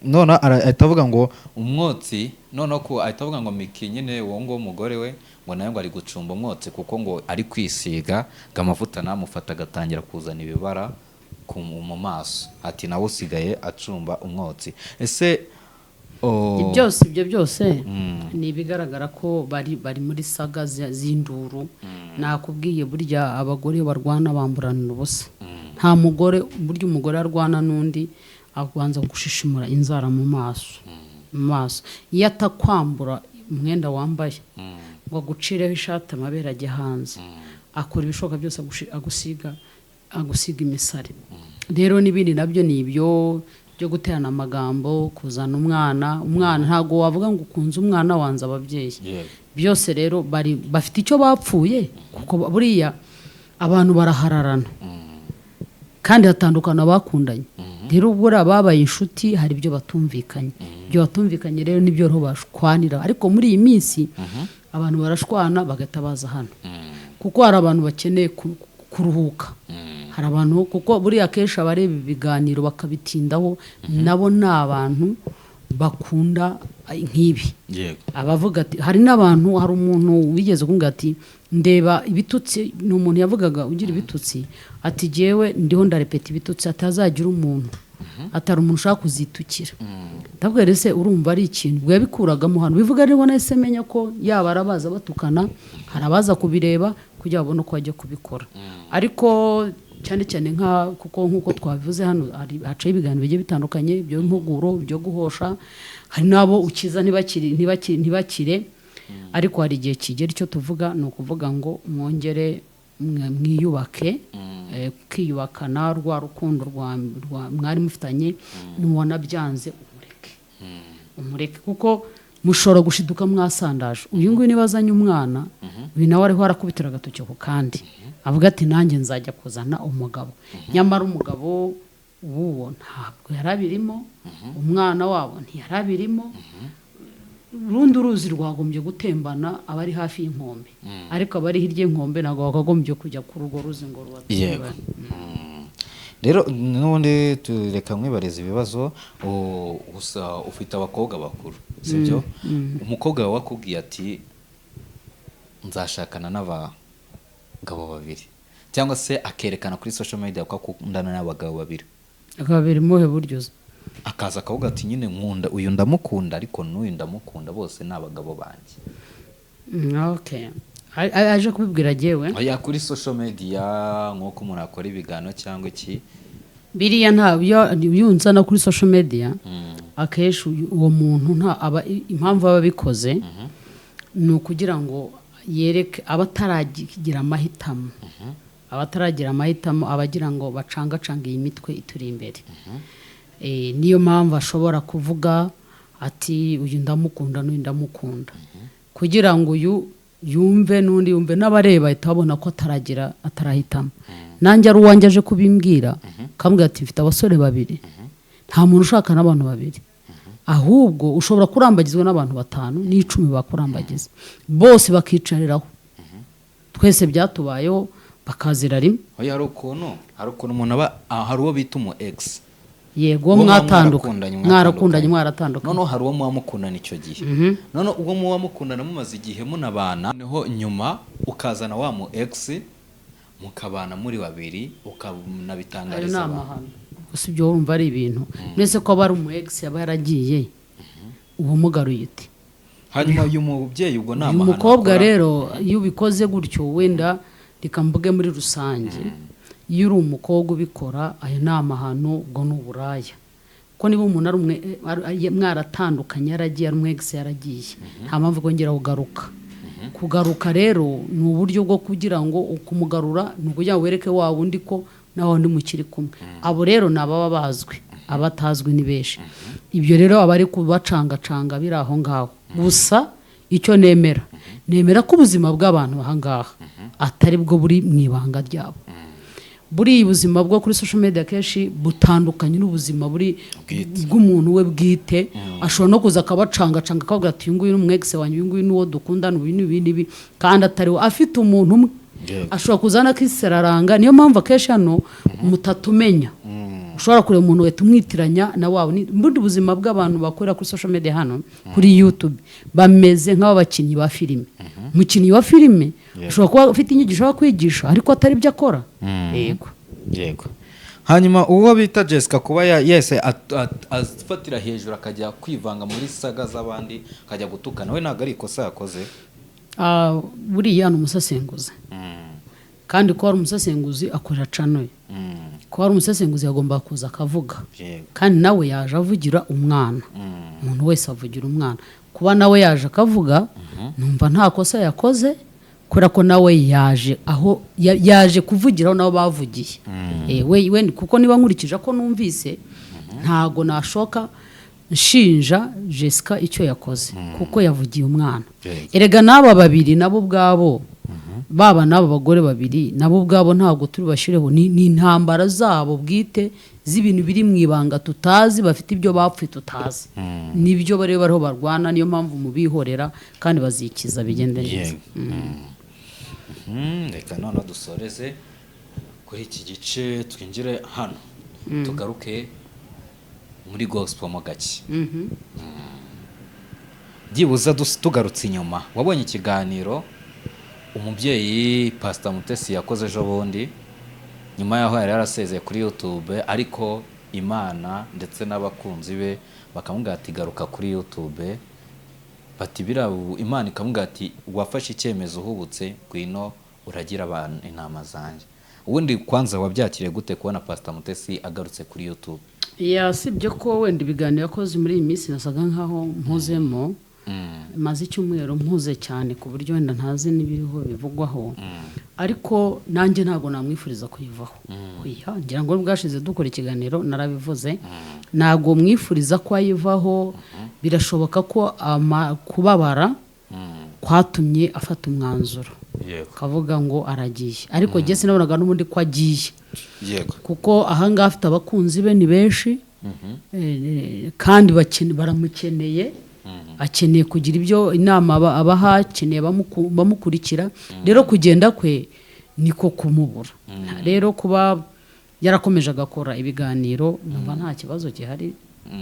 none ahita avuga ngo umwotsi, noneho ko ahita avuga ngo Miki nyine uwo nguwo umugore we ngo nawe ngo ari gucumba umwotsi kuko ngo ari kwisiga ngo amavuta namufata agatangira kuzana ibibara mu maso, ati nawe usigaye acumba umwotsi. Ese Byose ibyo byose ni ibigaragara ko bari muri saga z'induru. Nakubwiye burya abagore barwana bamburanira ubusa. Nta mugore, burya umugore arwana n'undi abanza gushishimura inzara mu maso, mu maso. Iyo atakwambura umwenda wambaye ngo agucireho ishati amabere ajye hanze, akora ibishoboka byose agusiga imisare. Rero n'ibindi nabyo ni ibyo byo guterana amagambo, kuzana umwana. Umwana ntabwo wavuga ngo ukunze umwana wanze ababyeyi. Byose rero bari bafite icyo bapfuye, kuko buriya abantu barahararana kandi hatandukana abakundanye. Rero ubwo buriya babaye inshuti, hari ibyo batumvikanye. Ibyo batumvikanye rero nibyo rero bashwanira. Ariko muri iyi minsi abantu barashwana bagahita baza hano, kuko hari abantu bakeneye kuruhuka. Hari abantu, kuko buriya akenshi abareba ibiganiro bakabitindaho nabo ni abantu bakunda nk'ibi. Abavuga ati hari n'abantu, hari umuntu wigeze kumbwira ati ndeba ibitutsi, ni umuntu yavugaga ugira ibitutsi, ati jyewe ndiho ndarepeta ibitutsi, atazagira umuntu, atari umuntu ushaka kuzitukira. Ndabwira ese urumva ari ikintu ubwo yabikuragamo hano bivuga. Rero nahise menya ko yaba arabaza batukana, hari abaza kubireba kugira babone uko bajya kubikora. Ariko cyane cyane nka kuko nk'uko twabivuze hano hacaho ibiganiro bigiye bitandukanye byo impuguro, byo guhosha, hari n'abo ukiza ntibakire. Ariko hari igihe kigera, icyo tuvuga ni ukuvuga ngo mwongere mwiyubake, kwiyubakana rwa rukundo rwa mwari mufitanye. Nubona byanze umureke, umureke, kuko mushobora gushiduka mwasandaje. Uyu nguyu niba azanye umwana, uyu nawe ariho arakubitira agatoki ku kandi, avuga ati nanjye nzajya kuzana umugabo. Nyamara umugabo w'uwo ntabwo yari abirimo, umwana wabo ntiyari abirimo. Urundi uruzi rwagombye gutembana abari hafi y'inkombe, ariko abari hirya y'inkombe ntabwo bakagombye kujya kuri urwo ruzi ngo rubatembane. Rero n'ubundi tureka mwibariza ibibazo. Gusa ufite abakobwa bakuru, sibyo? Umukobwa wawe akubwiye ati nzashakana n'abagabo babiri, cyangwa se akerekana kuri social media ko akundana n'abagabo babiri. Babiri muhe buryo uzi? Akaza akavuga ati nyine nkunda uyu, ndamukunda, ariko n'uyu ndamukunda, bose ni abagabo banjye. Okay, aje kubibwira jyewe? Oya, kuri social media, nk'uko umuntu akora ibiganiro cyangwa iki. Biriya nta iyo unzana kuri social media, akenshi uwo muntu nta aba impamvu aba abikoze ni ukugira ngo yereke abataragira amahitamo, abataragira amahitamo, abagira ngo bacangacanga iyi mitwe ituri imbere. Niyo mpamvu ashobora kuvuga ati uyu ndamukunda n'uyu ndamukunda, kugira ngo uyu yumve n'undi yumve, n'abareba ahita babona ko ataragira, atarahitamo. Nanjye ari uwanjye aje kubimbwira akambwira ati mfite abasore babiri, nta muntu ushaka n'abantu babiri, ahubwo ushobora kurambagizwa n'abantu batanu n'icumi, bakurambagiza bose bakicariraho. Twese byatubayeho, bakazira rimwe. Oya, hari ukuntu umuntu aba hari uwo bita umu ex. Yego. Uwo muba Mwatandukanye, mwarakundanye, mwarakundanye, mwaratandukanye. Noneho hari uwo muba mukundana icyo gihe, noneho ubwo muba mukundana mumaze igihe munabana, noneho nyuma ukazana wa mu ex mukabana muri babiri, Ayo ni ukanabitangariza abantu. amahano. Gusa ibyo wumva ari ibintu mwese ko aba ari umu ex yaba yaragiye, uba umugaruye ute? Hanyuma uyu mubyeyi ubwo nta Uyu mahano mukobwa akora. rero, iyo ubikoze gutyo, wenda reka mvuge muri rusange, iyo uri umukobwa ubikora, ayo ni amahano, ubwo ni uburaya. Kuko niba umuntu ari umwe mwaratandukanye, yaragiye, ari umu ex yaragiye, nta mpamvu kongera kugaruka. Kugaruka rero ni uburyo bwo kugira ngo kumugarura ni ukugira ngo wereke wa wundi ko na wundi mukiri kumwe. Abo rero ni ababa bazwi, abatazwi ni benshi. Ibyo rero aba ari kubacangacanga biri aho ngaho gusa. Icyo nemera, nemera ko ubuzima bw'abantu aha ngaha atari bwo buri mu ibanga ryabo. Buriya ubuzima bwo kuri social media kenshi butandukanye n'ubuzima buri Bwite. bw'umuntu we bwite. Ashobora no kuza akabacangacanga, akavuga ati: "Uyu nguyu ni umu ex wanjye, uyu nguyu ni uwo dukundana, uyu ni ibi n'ibi," kandi atari we. Afite umuntu umwe ashobora kuzana akiseraranga. Niyo mpamvu akenshi hano mutatumenya, ushobora kureba umuntu uhita umwitiranya na wawe. Ubundi buzima bw'abantu bakorera kuri social media hano kuri YouTube bameze nk'abakinnyi ba filime. Umukinnyi wa filime ashobora kuba afite inyigisho yo kwigisha, ariko atari byo akora. Yego. Yego. Hanyuma uwo bita Jessica, kuba yese afatira hejuru akajya kwivanga muri saga z'abandi, akajya gutukana, we ntabwo ari ikosa yakoze? Ah, buriya ni umusesenguzi, kandi kuba ari umusesenguzi akorera channel ye. Kuba ari umusesenguzi yagomba kuza akavuga. Kandi nawe yaje avugira umwana. Umuntu wese avugira umwana. Kuba nawe yaje akavuga, numva nta kosa yakoze, kubera ko nawe yaje aho yaje kuvugira aho nabo bavugiye. We kuko niba nkurikije ko numvise, ntago nashoka nshinja Jessica icyo yakoze, kuko yavugiye umwana. Erega n'aba babiri nabo ubwabo, baba n'aba bagore babiri nabo ubwabo, ntabwo turi bashireho, ni intambara zabo bwite z'ibintu biri mu ibanga tutazi, bafite ibyo bapfuye tutazi, nibyo bari bariho barwana. Niyo mpamvu mubihorera kandi bazikiza bigende neza. Yego. Reka noneho dusoreze kuri iki gice, twinjire hano, tugaruke muri gospel mo gake. Byibuze tugarutse inyuma, wabonye ikiganiro umubyeyi Pastor Mutesi yakoze ejo bundi, nyuma y'aho yari yarasezeye kuri YouTube, ariko Imana ndetse n'abakunzi be bakamubwira ati: "Garuka kuri YouTube." Bati biriya ubu Imana ikamubwira ati: "Wafashe icyemezo uhubutse, ngwino uragira abantu intama zanjye." Ubundi kwanza wabyakiriye gute kubona Pastor Mutesi agarutse kuri YouTube? Yasibye ko wenda ibiganiro yakoze muri iyi minsi nasaga nkaho mpuzemo, maze icyumweru mpuze cyane, ku buryo wenda ntazi n'ibiriho bivugwaho, ariko nanjye ntabwo namwifuriza kuyivaho. Oya, ngira ngo bwashize dukora ikiganiro narabivuze, ntabwo mwifuriza ko ayivaho. Birashoboka ko kubabara kwatumye afata umwanzuro, akavuga ngo aragiye, ariko njye sinabonaga n'ubundi ko agiye, kuko ahangaha afite abakunzi be ni benshi, kandi baramukeneye. Akeneye kugira ibyo inama abaha, akeneye bamukurikira. Rero kugenda kwe niko kumubura. Rero kuba yarakomeje agakora ibiganiro, numva nta kibazo gihari,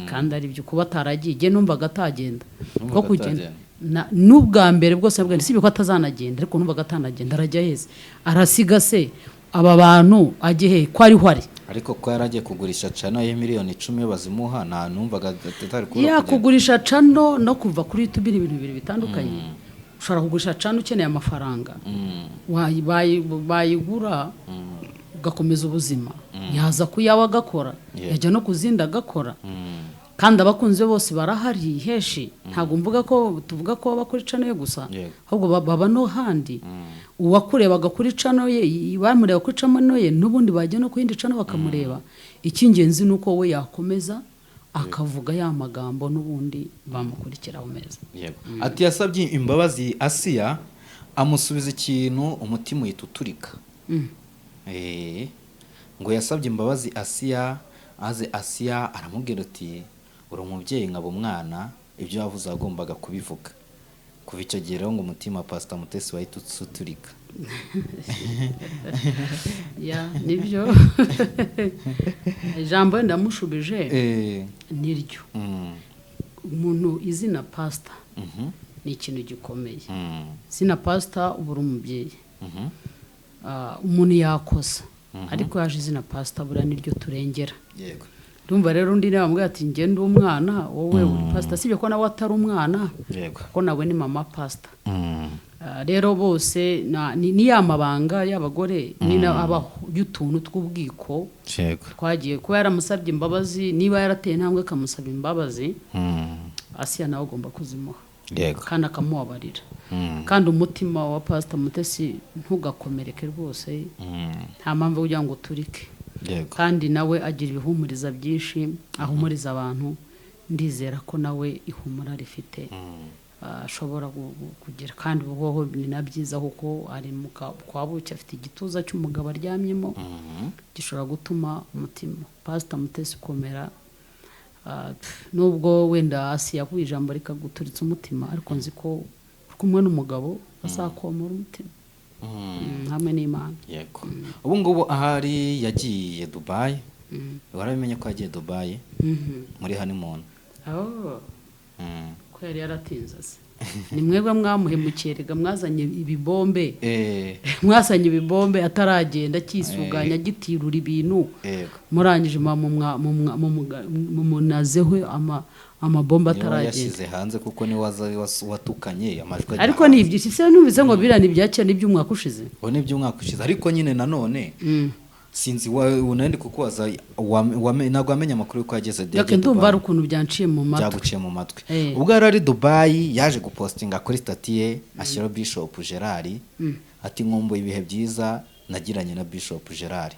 kandi ari byo kuba ataragiye. Njye numvaga atagenda. Numvaga Kuko kugenda atagenda. N'ubwa mbere bwose nabwo si ko atazanagenda, ariko numvaga atanagenda. Arajya heza, arasiga se aba bantu, ajye he ko ariho ari? Ariko ko yari agiye kugurisha channel ye miliyoni 10 bazimuha, nta numvaga atari kubura Ya, kugenda. kugurisha channel no kuva kuri YouTube ni ibintu bibiri bitandukanye. Ushobora kugurisha channel ukeneye amafaranga, bayigura ugakomeza ubuzima, yaza kuyawe agakora, yajya no ku zindi agakora. Kandi abakunzi be bose barahari heshi. Ntabwo mvuga ko tuvuga ko baba kuri channel ye gusa, ahubwo baba no handi. Uwakurebaga kuri channel ye, bamureba kuri channel ye, n'ubundi bajya no ku yindi channel bakamureba. Icy'ingenzi ni uko we yakomeza akavuga ya magambo, n'ubundi bamukurikiraho meza. Yego. Ati yasabye imbabazi Asiya, amusubiza ikintu umutima uhita uturika. Ngo yasabye imbabazi Asiya, aze Asiya aramubwira ati: "Uri umubyeyi nkaba umwana, ibyo wavuze wagombaga kubivuga." Kuva icyo gihe rero ngo umutima wa Pastor Mutesi wahita uturika. Ya, nibyo, ijambo wenda ndamushubije niryo. Umuntu izina pasita ni ikintu gikomeye. Izina pasita, uba uri umubyeyi. Ah, umuntu yakosa. Ariko yaje izina pasita, buriya niryo turengera. Ndumva rero undi nawe amubwira ati: "Njye ndi umwana, wowe uri pasita." Sibyo ko nawe atari umwana, kuko nawe ni mama pasita. Rero bose ni ya mabanga y'abagore nyine abaho y'utuntu tw'ubwiko twagiye kuba yaramusabye imbabazi. Niba yarateye intambwe akamusaba imbabazi, Asiya nawe agomba kuzimuha kandi akamubabarira. Kandi umutima wa Pasita Mutesi ntugakomereke rwose. Nta mpamvu yo kugira ngo uturike. Kandi nawe agira ibihumuriza byinshi ahumuriza abantu. Ndizera ko nawe ihumura rifite, ashobora kugira. Kandi ubuhoho ni na byiza, kuko ari mu kwa buki, afite igituza cy'umugabo aryamyemo, gishobora gutuma umutima Pasita Mutesi ukomera. Nubwo wenda Asiya yakuye ijambo rikaguturitsa umutima, ariko nzi ko uri kumwe n'umugabo azakomora umutima, hamwe n'Imana. Yego, ubu ngubu ahari yagiye Dubayi. Warabimenye ko yagiye Dubayi muri honeymoon? Oh, ko yari yaratinze se? Ni mwebwe mwamuhemukiye rega, mwazanye ibibombe. Mwazanye ibibombe ataragenda, akisuganya, agitirura ibintu. Murangije mumunazeho amabomba Niwe ataragenda. yashyize hanze, kuko niwe watukanye amajwi ajya Ariko hanze. ni ibyo se numvise ngo biriya ni ibya kera, ni iby'umwaka ushize. Ubu ni iby'umwaka ushize, ariko nyine nanone sinzi unandi kukubaza, ntabwo wamenye amakuru y'uko yageze Reka yagiye ndumva Dubai. hari ukuntu byanciye mu matwi. Byaguciye mu matwi. Ubwo yari ari Dubayi, yaje gupostinga kuri status ye, ashyiraho Bishop Gerard, ati: "Nkumbuye ibihe byiza nagiranye na Bishop Gerard."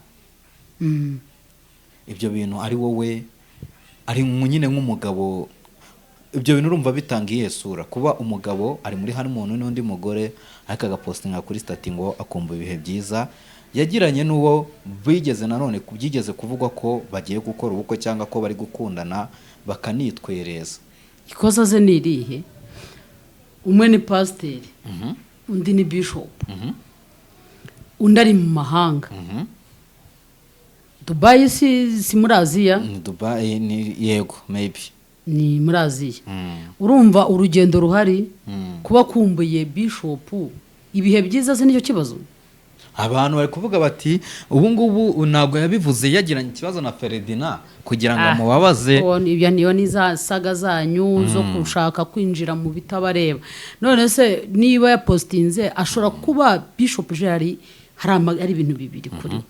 Ibyo bintu ari wowe, ari nyine nk'umugabo, ibyo bintu urumva bitanga iyihe sura, kuba umugabo ari muri honeymoon n'undi mugore, ariko agapostinga kuri status ngo akumva ibihe byiza yagiranye n'uwo bigeze, nanone byigeze kuvugwa ko bagiye gukora ubukwe cyangwa ko bari gukundana bakanitwereza? Ikosa ze ni irihe? Umwe ni pasiteri, undi ni bishopu, undi ari mu mahanga. Dubayi si muri Aziya? Ni Dubai, ni yego, maybe. Ni muri Aziya. Urumva urugendo ruhari, kuba akumbuye bishopu, ibihe byiza se nicyo kibazo? Abantu bari kuvuga bati ubu ngubu ntabwo yabivuze yagiranye ikibazo na Feredina kugira ngo amubabaze. Ibyo niyo ni za saga zanyu zo gushaka kwinjira mu bitabareba. None se niba yapositinze, ashobora kuba Bishop Gerard hari ibintu bibiri kuri we.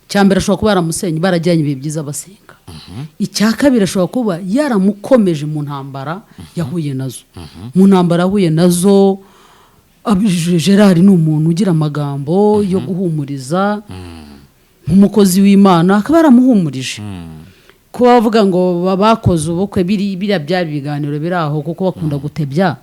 Icya mbere, ashobora kuba yaramusenye, barajyanye ibihe byiza basenga. Icya kabiri, ashobora kuba yaramukomeje mu ntambara yahuye nazo. Mu ntambara yahuye nazo, Gerard ni umuntu ugira amagambo yo guhumuriza nk'umukozi w'Imana, akaba yaramuhumurije. Kuba bavuga ngo bakoze ubukwe, biriya byari ibiganiro biri aho, kuko bakunda gutebya.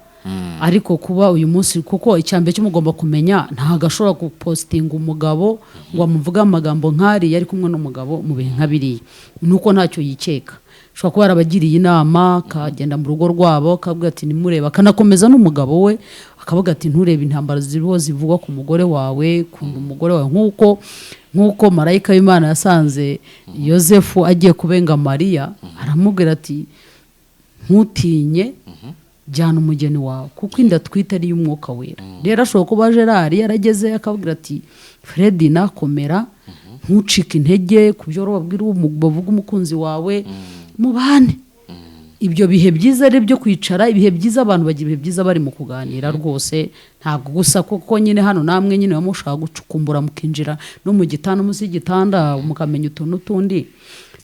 Ariko kuba uyu munsi, kuko icya mbere cyo mugomba kumenya, ntabwo ashobora gupositinga umugabo ngo amuvuge amagambo nk'ariya ari kumwe n'umugabo mu bihe nka biriya, nuko ntacyo yikeka. Ashobora kuba yarabagiriye inama, akagenda mu rugo rwabo akavuga ati: "Nimureba," akanakomeza n'umugabo we, akavuga ati: "Nturebe intambara ziriho zivugwa ku mugore wawe, kunda umugore wawe." Nk'uko marayika w'Imana yasanze Yosefu agiye kubenga Mariya, aramubwira ati: "Ntutinye, jyana umugeni wawe, kuko inda atwite ari iy'Umwuka Wera." Rero ashobora kuba Gerard yarageze akabwira ati: "Fredi, nakomera, ntucike intege ku byo babwira bavuga umukunzi wawe, mubane." Ibyo bihe byiza ari byo kwicara, ibihe byiza, abantu bagira ibihe byiza bari mu kuganira rwose. Ntabwo gusa kuko nyine hano namwe nyine muba mushaka gucukumbura, mukinjira no mu gitanda, munsi y'igitanda, mukamenya utuntu tundi.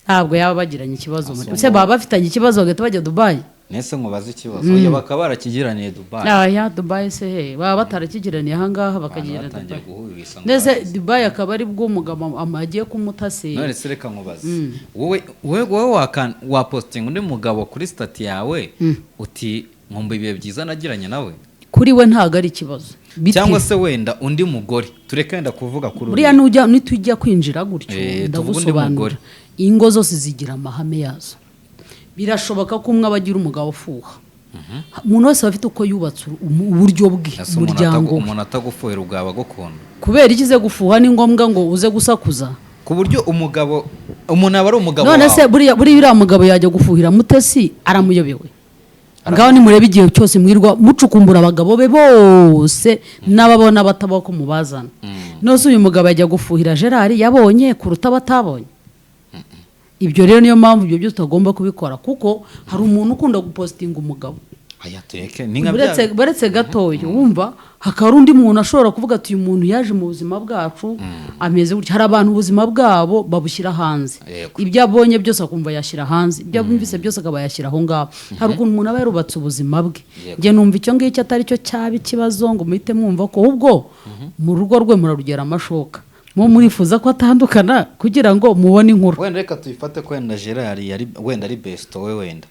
Ntabwo yaba bagiranye ikibazo muri se, baba bafitanye ikibazo bagahita bajya Dubayi? Nese nkubaze ikibazo, oya, bakaba barakigiraniye Dubayi? Aya Dubayi se he? Baba batarakigiraniye ahangaha bakagira Abantu batangiye Dubayi? guhwihwisa ngo Ndetse bagize. Dubayi akaba ari bwo umugabo agiye kumutase. None se reka nkubaze, wowe wapositinga undi mugabo kuri status yawe uti: "Nkumva ibihe byiza nagiranye nawe"? Kuri we ntabwo ari ikibazo. Cyangwa se wenda undi mugore, tureke wenda kuvuga kuri Buriya uriya. nujya nitujya kwinjira gutyo, Tuvuge undi ndagusobanurira. mugore. Ingo zose zigira amahame yazo. Birashoboka ko umwe aba agira umugabo ufuha. Umuntu wese aba afite uko yubatse uburyo bwe, Ese umuntu umuryango we. Umuntu atagufuhira ubwaba agukunda? Kubera ikize gufuha ni ngombwa ngo uze gusakuza? Ku buryo umugabo, umuntu aba ari umugabo None se wawe. buriya uriya mugabo yajya gufuhira Mutesi aramuyobewe? Ngaho nimurebe igihe cyose mwirwa mucukumbura abagabo be bose n'ababona batabaho ko mubazana. Nose uyu mugabo ajya gufuhira Gerard yabonye kuruta abatabonye? Ibyo rero niyo mpamvu ibyo byose utagomba kubikora, kuko hari umuntu ukunda gupositinga umugabo. Aya, tureke ni nka Buretse bya buretse gatoya, wumva hakaba hari undi muntu ashobora kuvuga ati: "Uyu muntu yaje mu buzima bwacu ameze gutya." Hari abantu ubuzima bwabo babushyira hanze. Ibyo abonye byose akumva yashyira hanze, ibyo yumvise byose akaba yashyira aho ngaho. Hari ukuntu umuntu aba yarubatse ubuzima bwe. Njye numva icyo ngicyo atari cyo cyaba ikibazo ngo muhite mwumva ko ahubwo mu rugo rwe murarugera amashoka, mu murifuza ko atandukana kugira ngo mubone inkuru. Wenda reka tuyifate ko wenda Gerard yari wenda ari besto we, wenda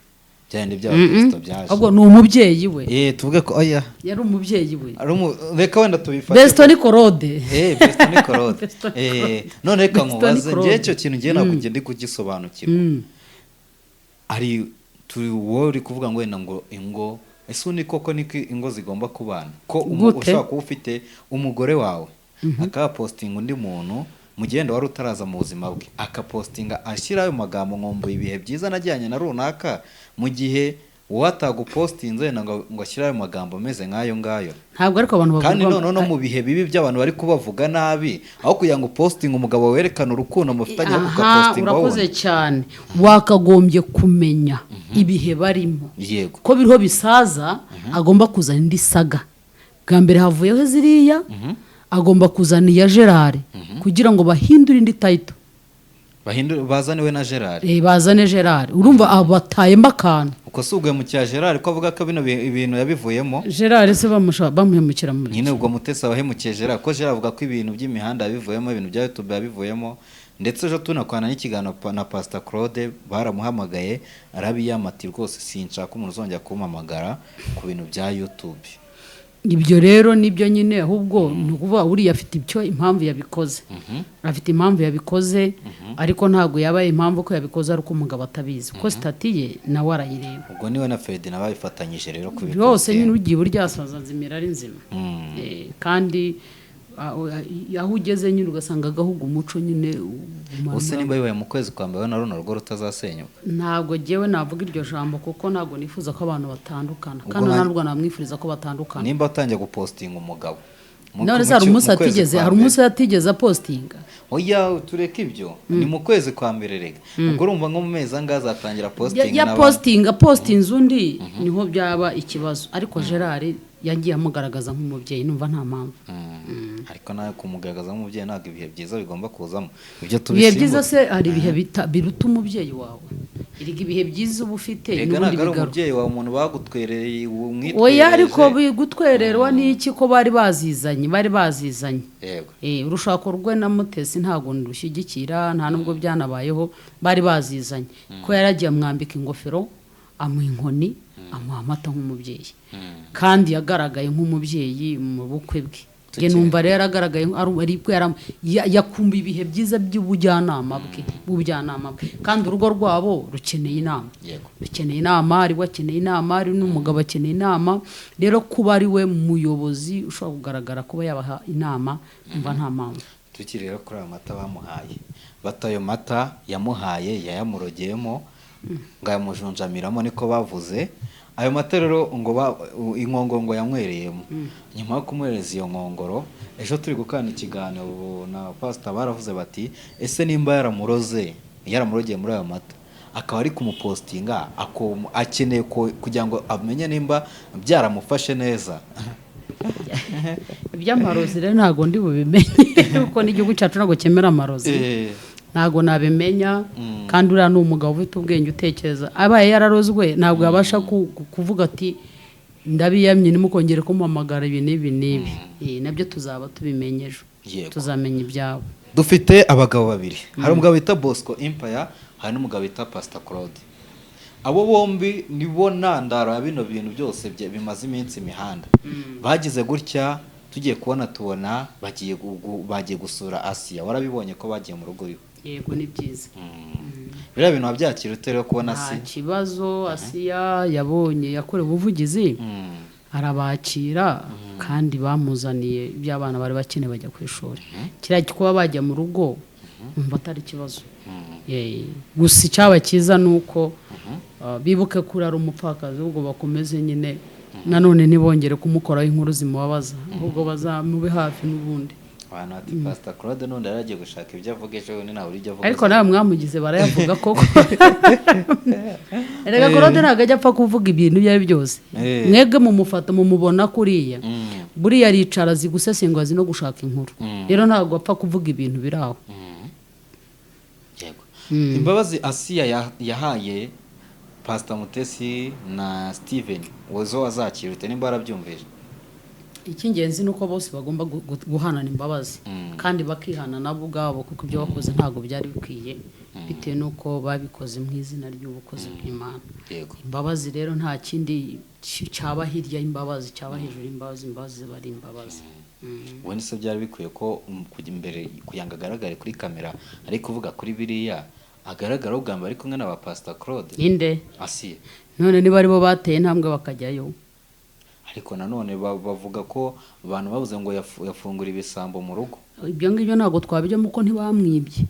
byandi byaba besto byaje. Ahubwo ni umubyeyi we. Tuvuge ko oya. Yari umubyeyi we. Reka wenda tubifate. Besto ni Claude. Besto ni Claude. Besto ni None reka Besto ni nkubaze Claude. ngewe icyo kintu ngewe ntabwo ngende kugisobanukirwa. Ari turi wowe uri kuvuga ngo wenda ngo ingo, ese ubu ni koko niko ingo zigomba kubana ko Gute? ushobora kuba ufite umugore wawe akapostinga undi muntu mu gihe wenda wari utaraza mu buzima bwe, akapostinga ashyira ayo magambo: "Nkumbuye ibihe byiza najyanye na runaka," mu gihe wowe atagupostinze wenda ngo ashyire ayo magambo ameze nk'ayo ngayo? Ntabwo, ariko abantu Kandi bavuga noneho no mu bihe bibi by'abantu bari kubavuga nabi, aho kugira ngo upostinge umugabo werekane urukundo mufitanye, ahubwo Aha, ugapostinga urakoze wowe. cyane. Wakagombye kumenya ibihe barimo, ko biriho bisaza, agomba kuzana indi saga. Bwa mbere havuyeho ziriya, agomba kuzana iya Gerard kugira ngo bahindure indi title. Bahindure, bazane we na Gerard. Bazane Gerard. Urumva abo batayemo akantu. Uko si uguhemukira Gerard ko avuga ko bino ibintu yabivuyemo? Gerard se bamuhemukira mu Nyine ubwo Mutesi abahemukiye Gerard, ko Gerard avuga ko ibintu by'imihanda yabivuyemo, ibintu bya YouTube yabivuyemo, ndetse ejo tunakwana n'ikiganiro na Pastor Claude baramuhamagaye arabiyamati: "Rwose sinshaka umuntu uzongera kumpamagara ku bintu bya YouTube." Ibyo rero nibyo nyine. Ahubwo ni ukuvuga uriya afite icyo impamvu yabikoze, afite impamvu yabikoze, ariko ntabwo yabaye impamvu ko yabikoze ari uko umugabo atabizi, kuko status ye nawe arayireba. Ubwo niwe na Ferdinand babifatanyije rero Byose kubipostinga. nyine ugiye uryasaza nzimira ari nzima. Kandi aho ugeze nyine ugasanga agahugu umuco nyine umanura. Ubuse nimba bibaye mu kwezi kwa mbere, na runo rugo rutazasenyuka? Ntabwo jyewe navuga iryo jambo, kuko ntabwo nifuza ko abantu batandukana, Ubwo kandi ntabwo namwifuriza ko batandukana. Nimba atangiye gupostinga umugabo None se hari umunsi mu kwezi atigeze kwa hari mbere. umunsi atigeze apostinga? Oya, tureke ibyo, ni mu kwezi kwa mbere rega. Ubwo urumva nko mu mezi angahe azatangira postinga Ya n'abandi? Postinga, postinze undi niho byaba ikibazo, ariko Gerard yagiye amugaragaza nk'umubyeyi, numva nta mpamvu. Ariko nawe kumugaragaza nk'umubyeyi ntabwo ibihe byiza bigomba kuzamo ibyo Ibihe byiza tubisimbuke. Se hari ibihe biruta umubyeyi wawe? Erega ibihe byiza uba ufite Rega n'ubundi ntabwo ari bigaruka. umubyeyi wawe, umuntu bagutwerereye. Oya, ariko umwitwereje. gutwererwa n'iki ko bari bazizanye, bari bazizanye? Urushako rwe na Mutesi ntabwo nirushyigikira, nta nubwo byanabayeho. Bari bazizanye, ko yaragiye amwambika ingofero, amuha inkoni, amuha amata nk'umubyeyi, kandi yagaragaye nk'umubyeyi mu bukwe bwe. Njye numva rero agaragaye ariko yakumva ibihe byiza by'ubujyanama bwe, bw'ubujyanama bwe, kandi urugo rwabo rukeneye inama. Rukeneye inama, ari we akeneye inama, ari n'umugabo akeneye inama. Rero kuba ari we muyobozi ushobora kugaragara kuba yabaha inama, numva nta mpamvu. Tukiri rero kuri ayo mata bamuhaye, bata ayo mata yamuhaye yayamurogeyemo ngo ayamujunjamiramo, niko bavuze. Ayo mata rero ngo inkongoro ngo yanywereyemo, nyuma yo kumuhereza iyo nkongoro, ejo turi gukana ikiganiro na pasita baravuze bati: "Ese nimba yaramuroze, yaramurogeye muri ayo mata, akaba ari kumupostinga, akeneye kugira ngo amenye nimba byaramufashe neza?" Iby'amarozi rero ntabwo ndi bubimenye, kuko n'igihugu cyacu ntabwo cyemera amarozi. Ntabwo nabimenya. Kandi uriya ni umugabo ufite ubwenge, utekereza. Abaye yararozwe ntabwo yabasha kuvuga ati: "Ndabiyamye, nimukongere kumuhamagara ibi n'ibi n'ibi." Nabyo tuzaba tubimenye ejo. Tuzamenya ibyabo. Dufite abagabo babiri: hari umugabo bita Bosco Empire, hari n'umugabo bita Pastor Claude. Abo bombi nibo ntandaro ya bino bintu byose bimaze iminsi imihanda. Bagize gutya, tugiye kubona tubona bagiye gusura Asiya. Warabibonye ko bagiye mu rugo iwe? Yego, ni byiza. Biriya bintu wabyakira ute rero kubona Nta si kibazo. Asiya yabonye yakorewe ubuvugizi, arabakira, kandi bamuzaniye ibyo abana bari bakeneye bajya ku ishuri. Kiriya kuba bajya mu rugo numva atari ikibazo. Gusa icyaba cyiza ni uko Bibuke ko ari umupfakazi, ahubwo bakomeze nyine nanone ntibongere kumukoraho inkuru zimubabaza, ahubwo bazamube hafi n'ubundi. Abantu bati Pastor Claude n'undi yari agiye gushaka ibyo avuga ejo bundi, ntabura ibyo avuga. Ariko nawe mwamugize barayavuga koko. Erega Claude ntabwo ajya apfa kuvuga ibintu ibyo ari byo byose. Mwebwe mumufata mumubona kuriya, buriya aricara azi gusesengura, azi no gushaka inkuru. Rero ntabwo apfa kuvuga ibintu biri aho. Yego. Imbabazi Asiya yahaye Pastor Mutesi na Steven, wozo wazakira ute nimba warabyumvise? Icy'ingenzi ni uko bose bagomba guhanana imbabazi kandi bakihana nabo ubwabo, kuko ibyo bakoze ntabwo byari bikwiye, bitewe n'uko babikoze mu izina ry'ubukozi bw'Imana. Imbabazi rero nta kindi cyaba hirya y'imbabazi, cyaba hejuru y'imbabazi. Imbabazi ziba ari imbabazi. Ubundi se byari bikwiye ko kujya imbere kugira ngo agaragare kuri kamera ari kuvuga kuri biriya, agaragara ubwa mbere ari kumwe na ba Pastor Claude? Inde? Asiya. None niba aribo bateye intambwe bakajyayo. Ariko nanone bavuga ko abantu bavuze ngo yafungura ibisambo mu rugo. Ibyo ngibyo ntabwo twabijyamo kuko ntibamwibye.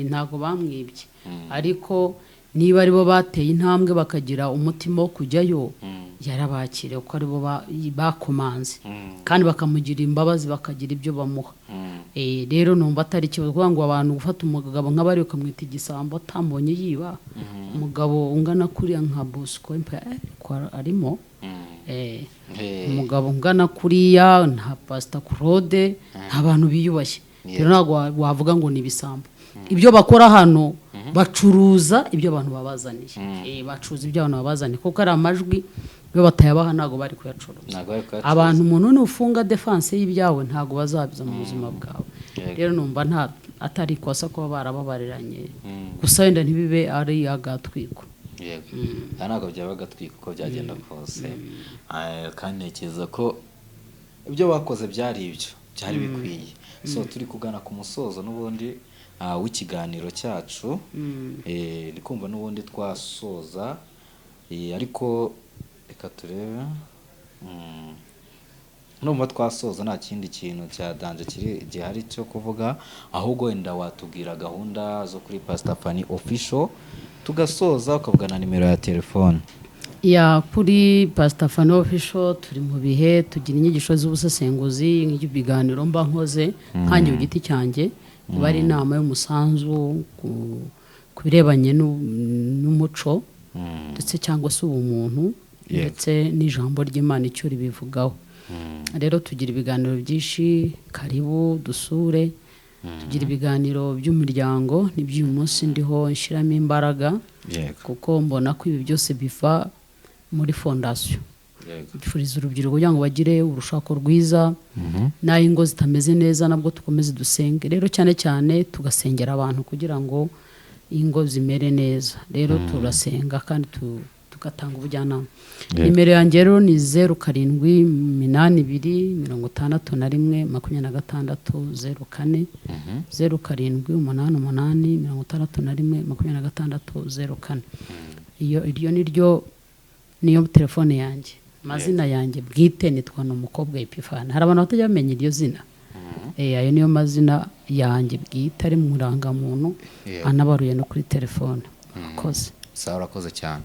Ntabwo bamwibye, ariko niba aribo bateye intambwe bakagira umutima wo kujyayo, yarabakiriye kuko aribo bakomanze kandi bakamugira imbabazi, bakagira ibyo bamuha. Rero numva atari ikibazo kuvuga ngo abantu gufata umugabo nk'abari ukamwita igisambo atambonye yiba. Umugabo ungana kuriya nka Bosco Empire, ko arimo umugabo ungana kuriya nta Pastor Claude, nta bantu biyubashye. Rero ntabwo wavuga ngo ni ibisambo. Ibyo bakora hano, bacuruza ibyo abantu babazaniye. Bacuruza ibyo abantu babazaniye, kuko ari amajwi iyo batayabaha ntabwo bari kuyacuruza. Ntabwo bari kuyacuruza. Abantu, umuntu nufunga defense y'ibyawe, ntabwo bazabiza mu buzima bwawe. Rero numva nta atari ikosa kuba barababariranye, gusa wenda ntibibe ari agatwiko. Yego, aha ntabwo byaba agatwiko uko byagenda kose. Kandi ntekereza ko ibyo bakoze byari ibyo byari bikwiye. So turi kugana ku musozo n'ubundi w'ikiganiro cyacu. Ndi kumva n'ubundi twasoza. Ariko reka turebe. Numva twasoza, nta kindi kintu cya danger kiri gihari cyo kuvuga, ahubwo wenda watubwira gahunda zo kuri Pastor Fanny Official, tugasoza, ukavuga na nimero ya telefone. Ya, kuri Pastor Fanny Official turi mu bihe tugira inyigisho z'ubusesenguzi, nk'ibiganiro mba nkoze nkanjye ku giti cyanjye, kuba ari inama y'umusanzu ku birebanye n'umuco ndetse cyangwa se ubumuntu ndetse n'ijambo ry'Imana icyo ribivugaho. Rero tugira ibiganiro byinshi, karibu dusure. Tugira ibiganiro by'umuryango, n'iby'uyu munsi ndiho nshyiramo imbaraga, kuko mbona ko ibi byose biva muri fondation. Twifuriza urubyiruko kugira ngo bagire urushako rwiza, n'aho ingo zitameze neza nabwo dukomeze dusenge. Rero cyane cyane tugasengera abantu kugira ngo ingo zimere neza. Rero turasenga kandi tugatanga ubujyanama. Nimero yanjye rero ni 0782 61 26 04, 0788 61 26 04. Iyo iryo ni ryo niyo telefone yanjye. Amazina yanjye bwite nitwa Umukobwa Epifani. Hari abantu batajya bamenya iryo zina. Ayo niyo mazina yanjye bwite ari mu ndangamuntu, anabaruye no kuri telefone. Murakoze. Sawa, urakoze cyane.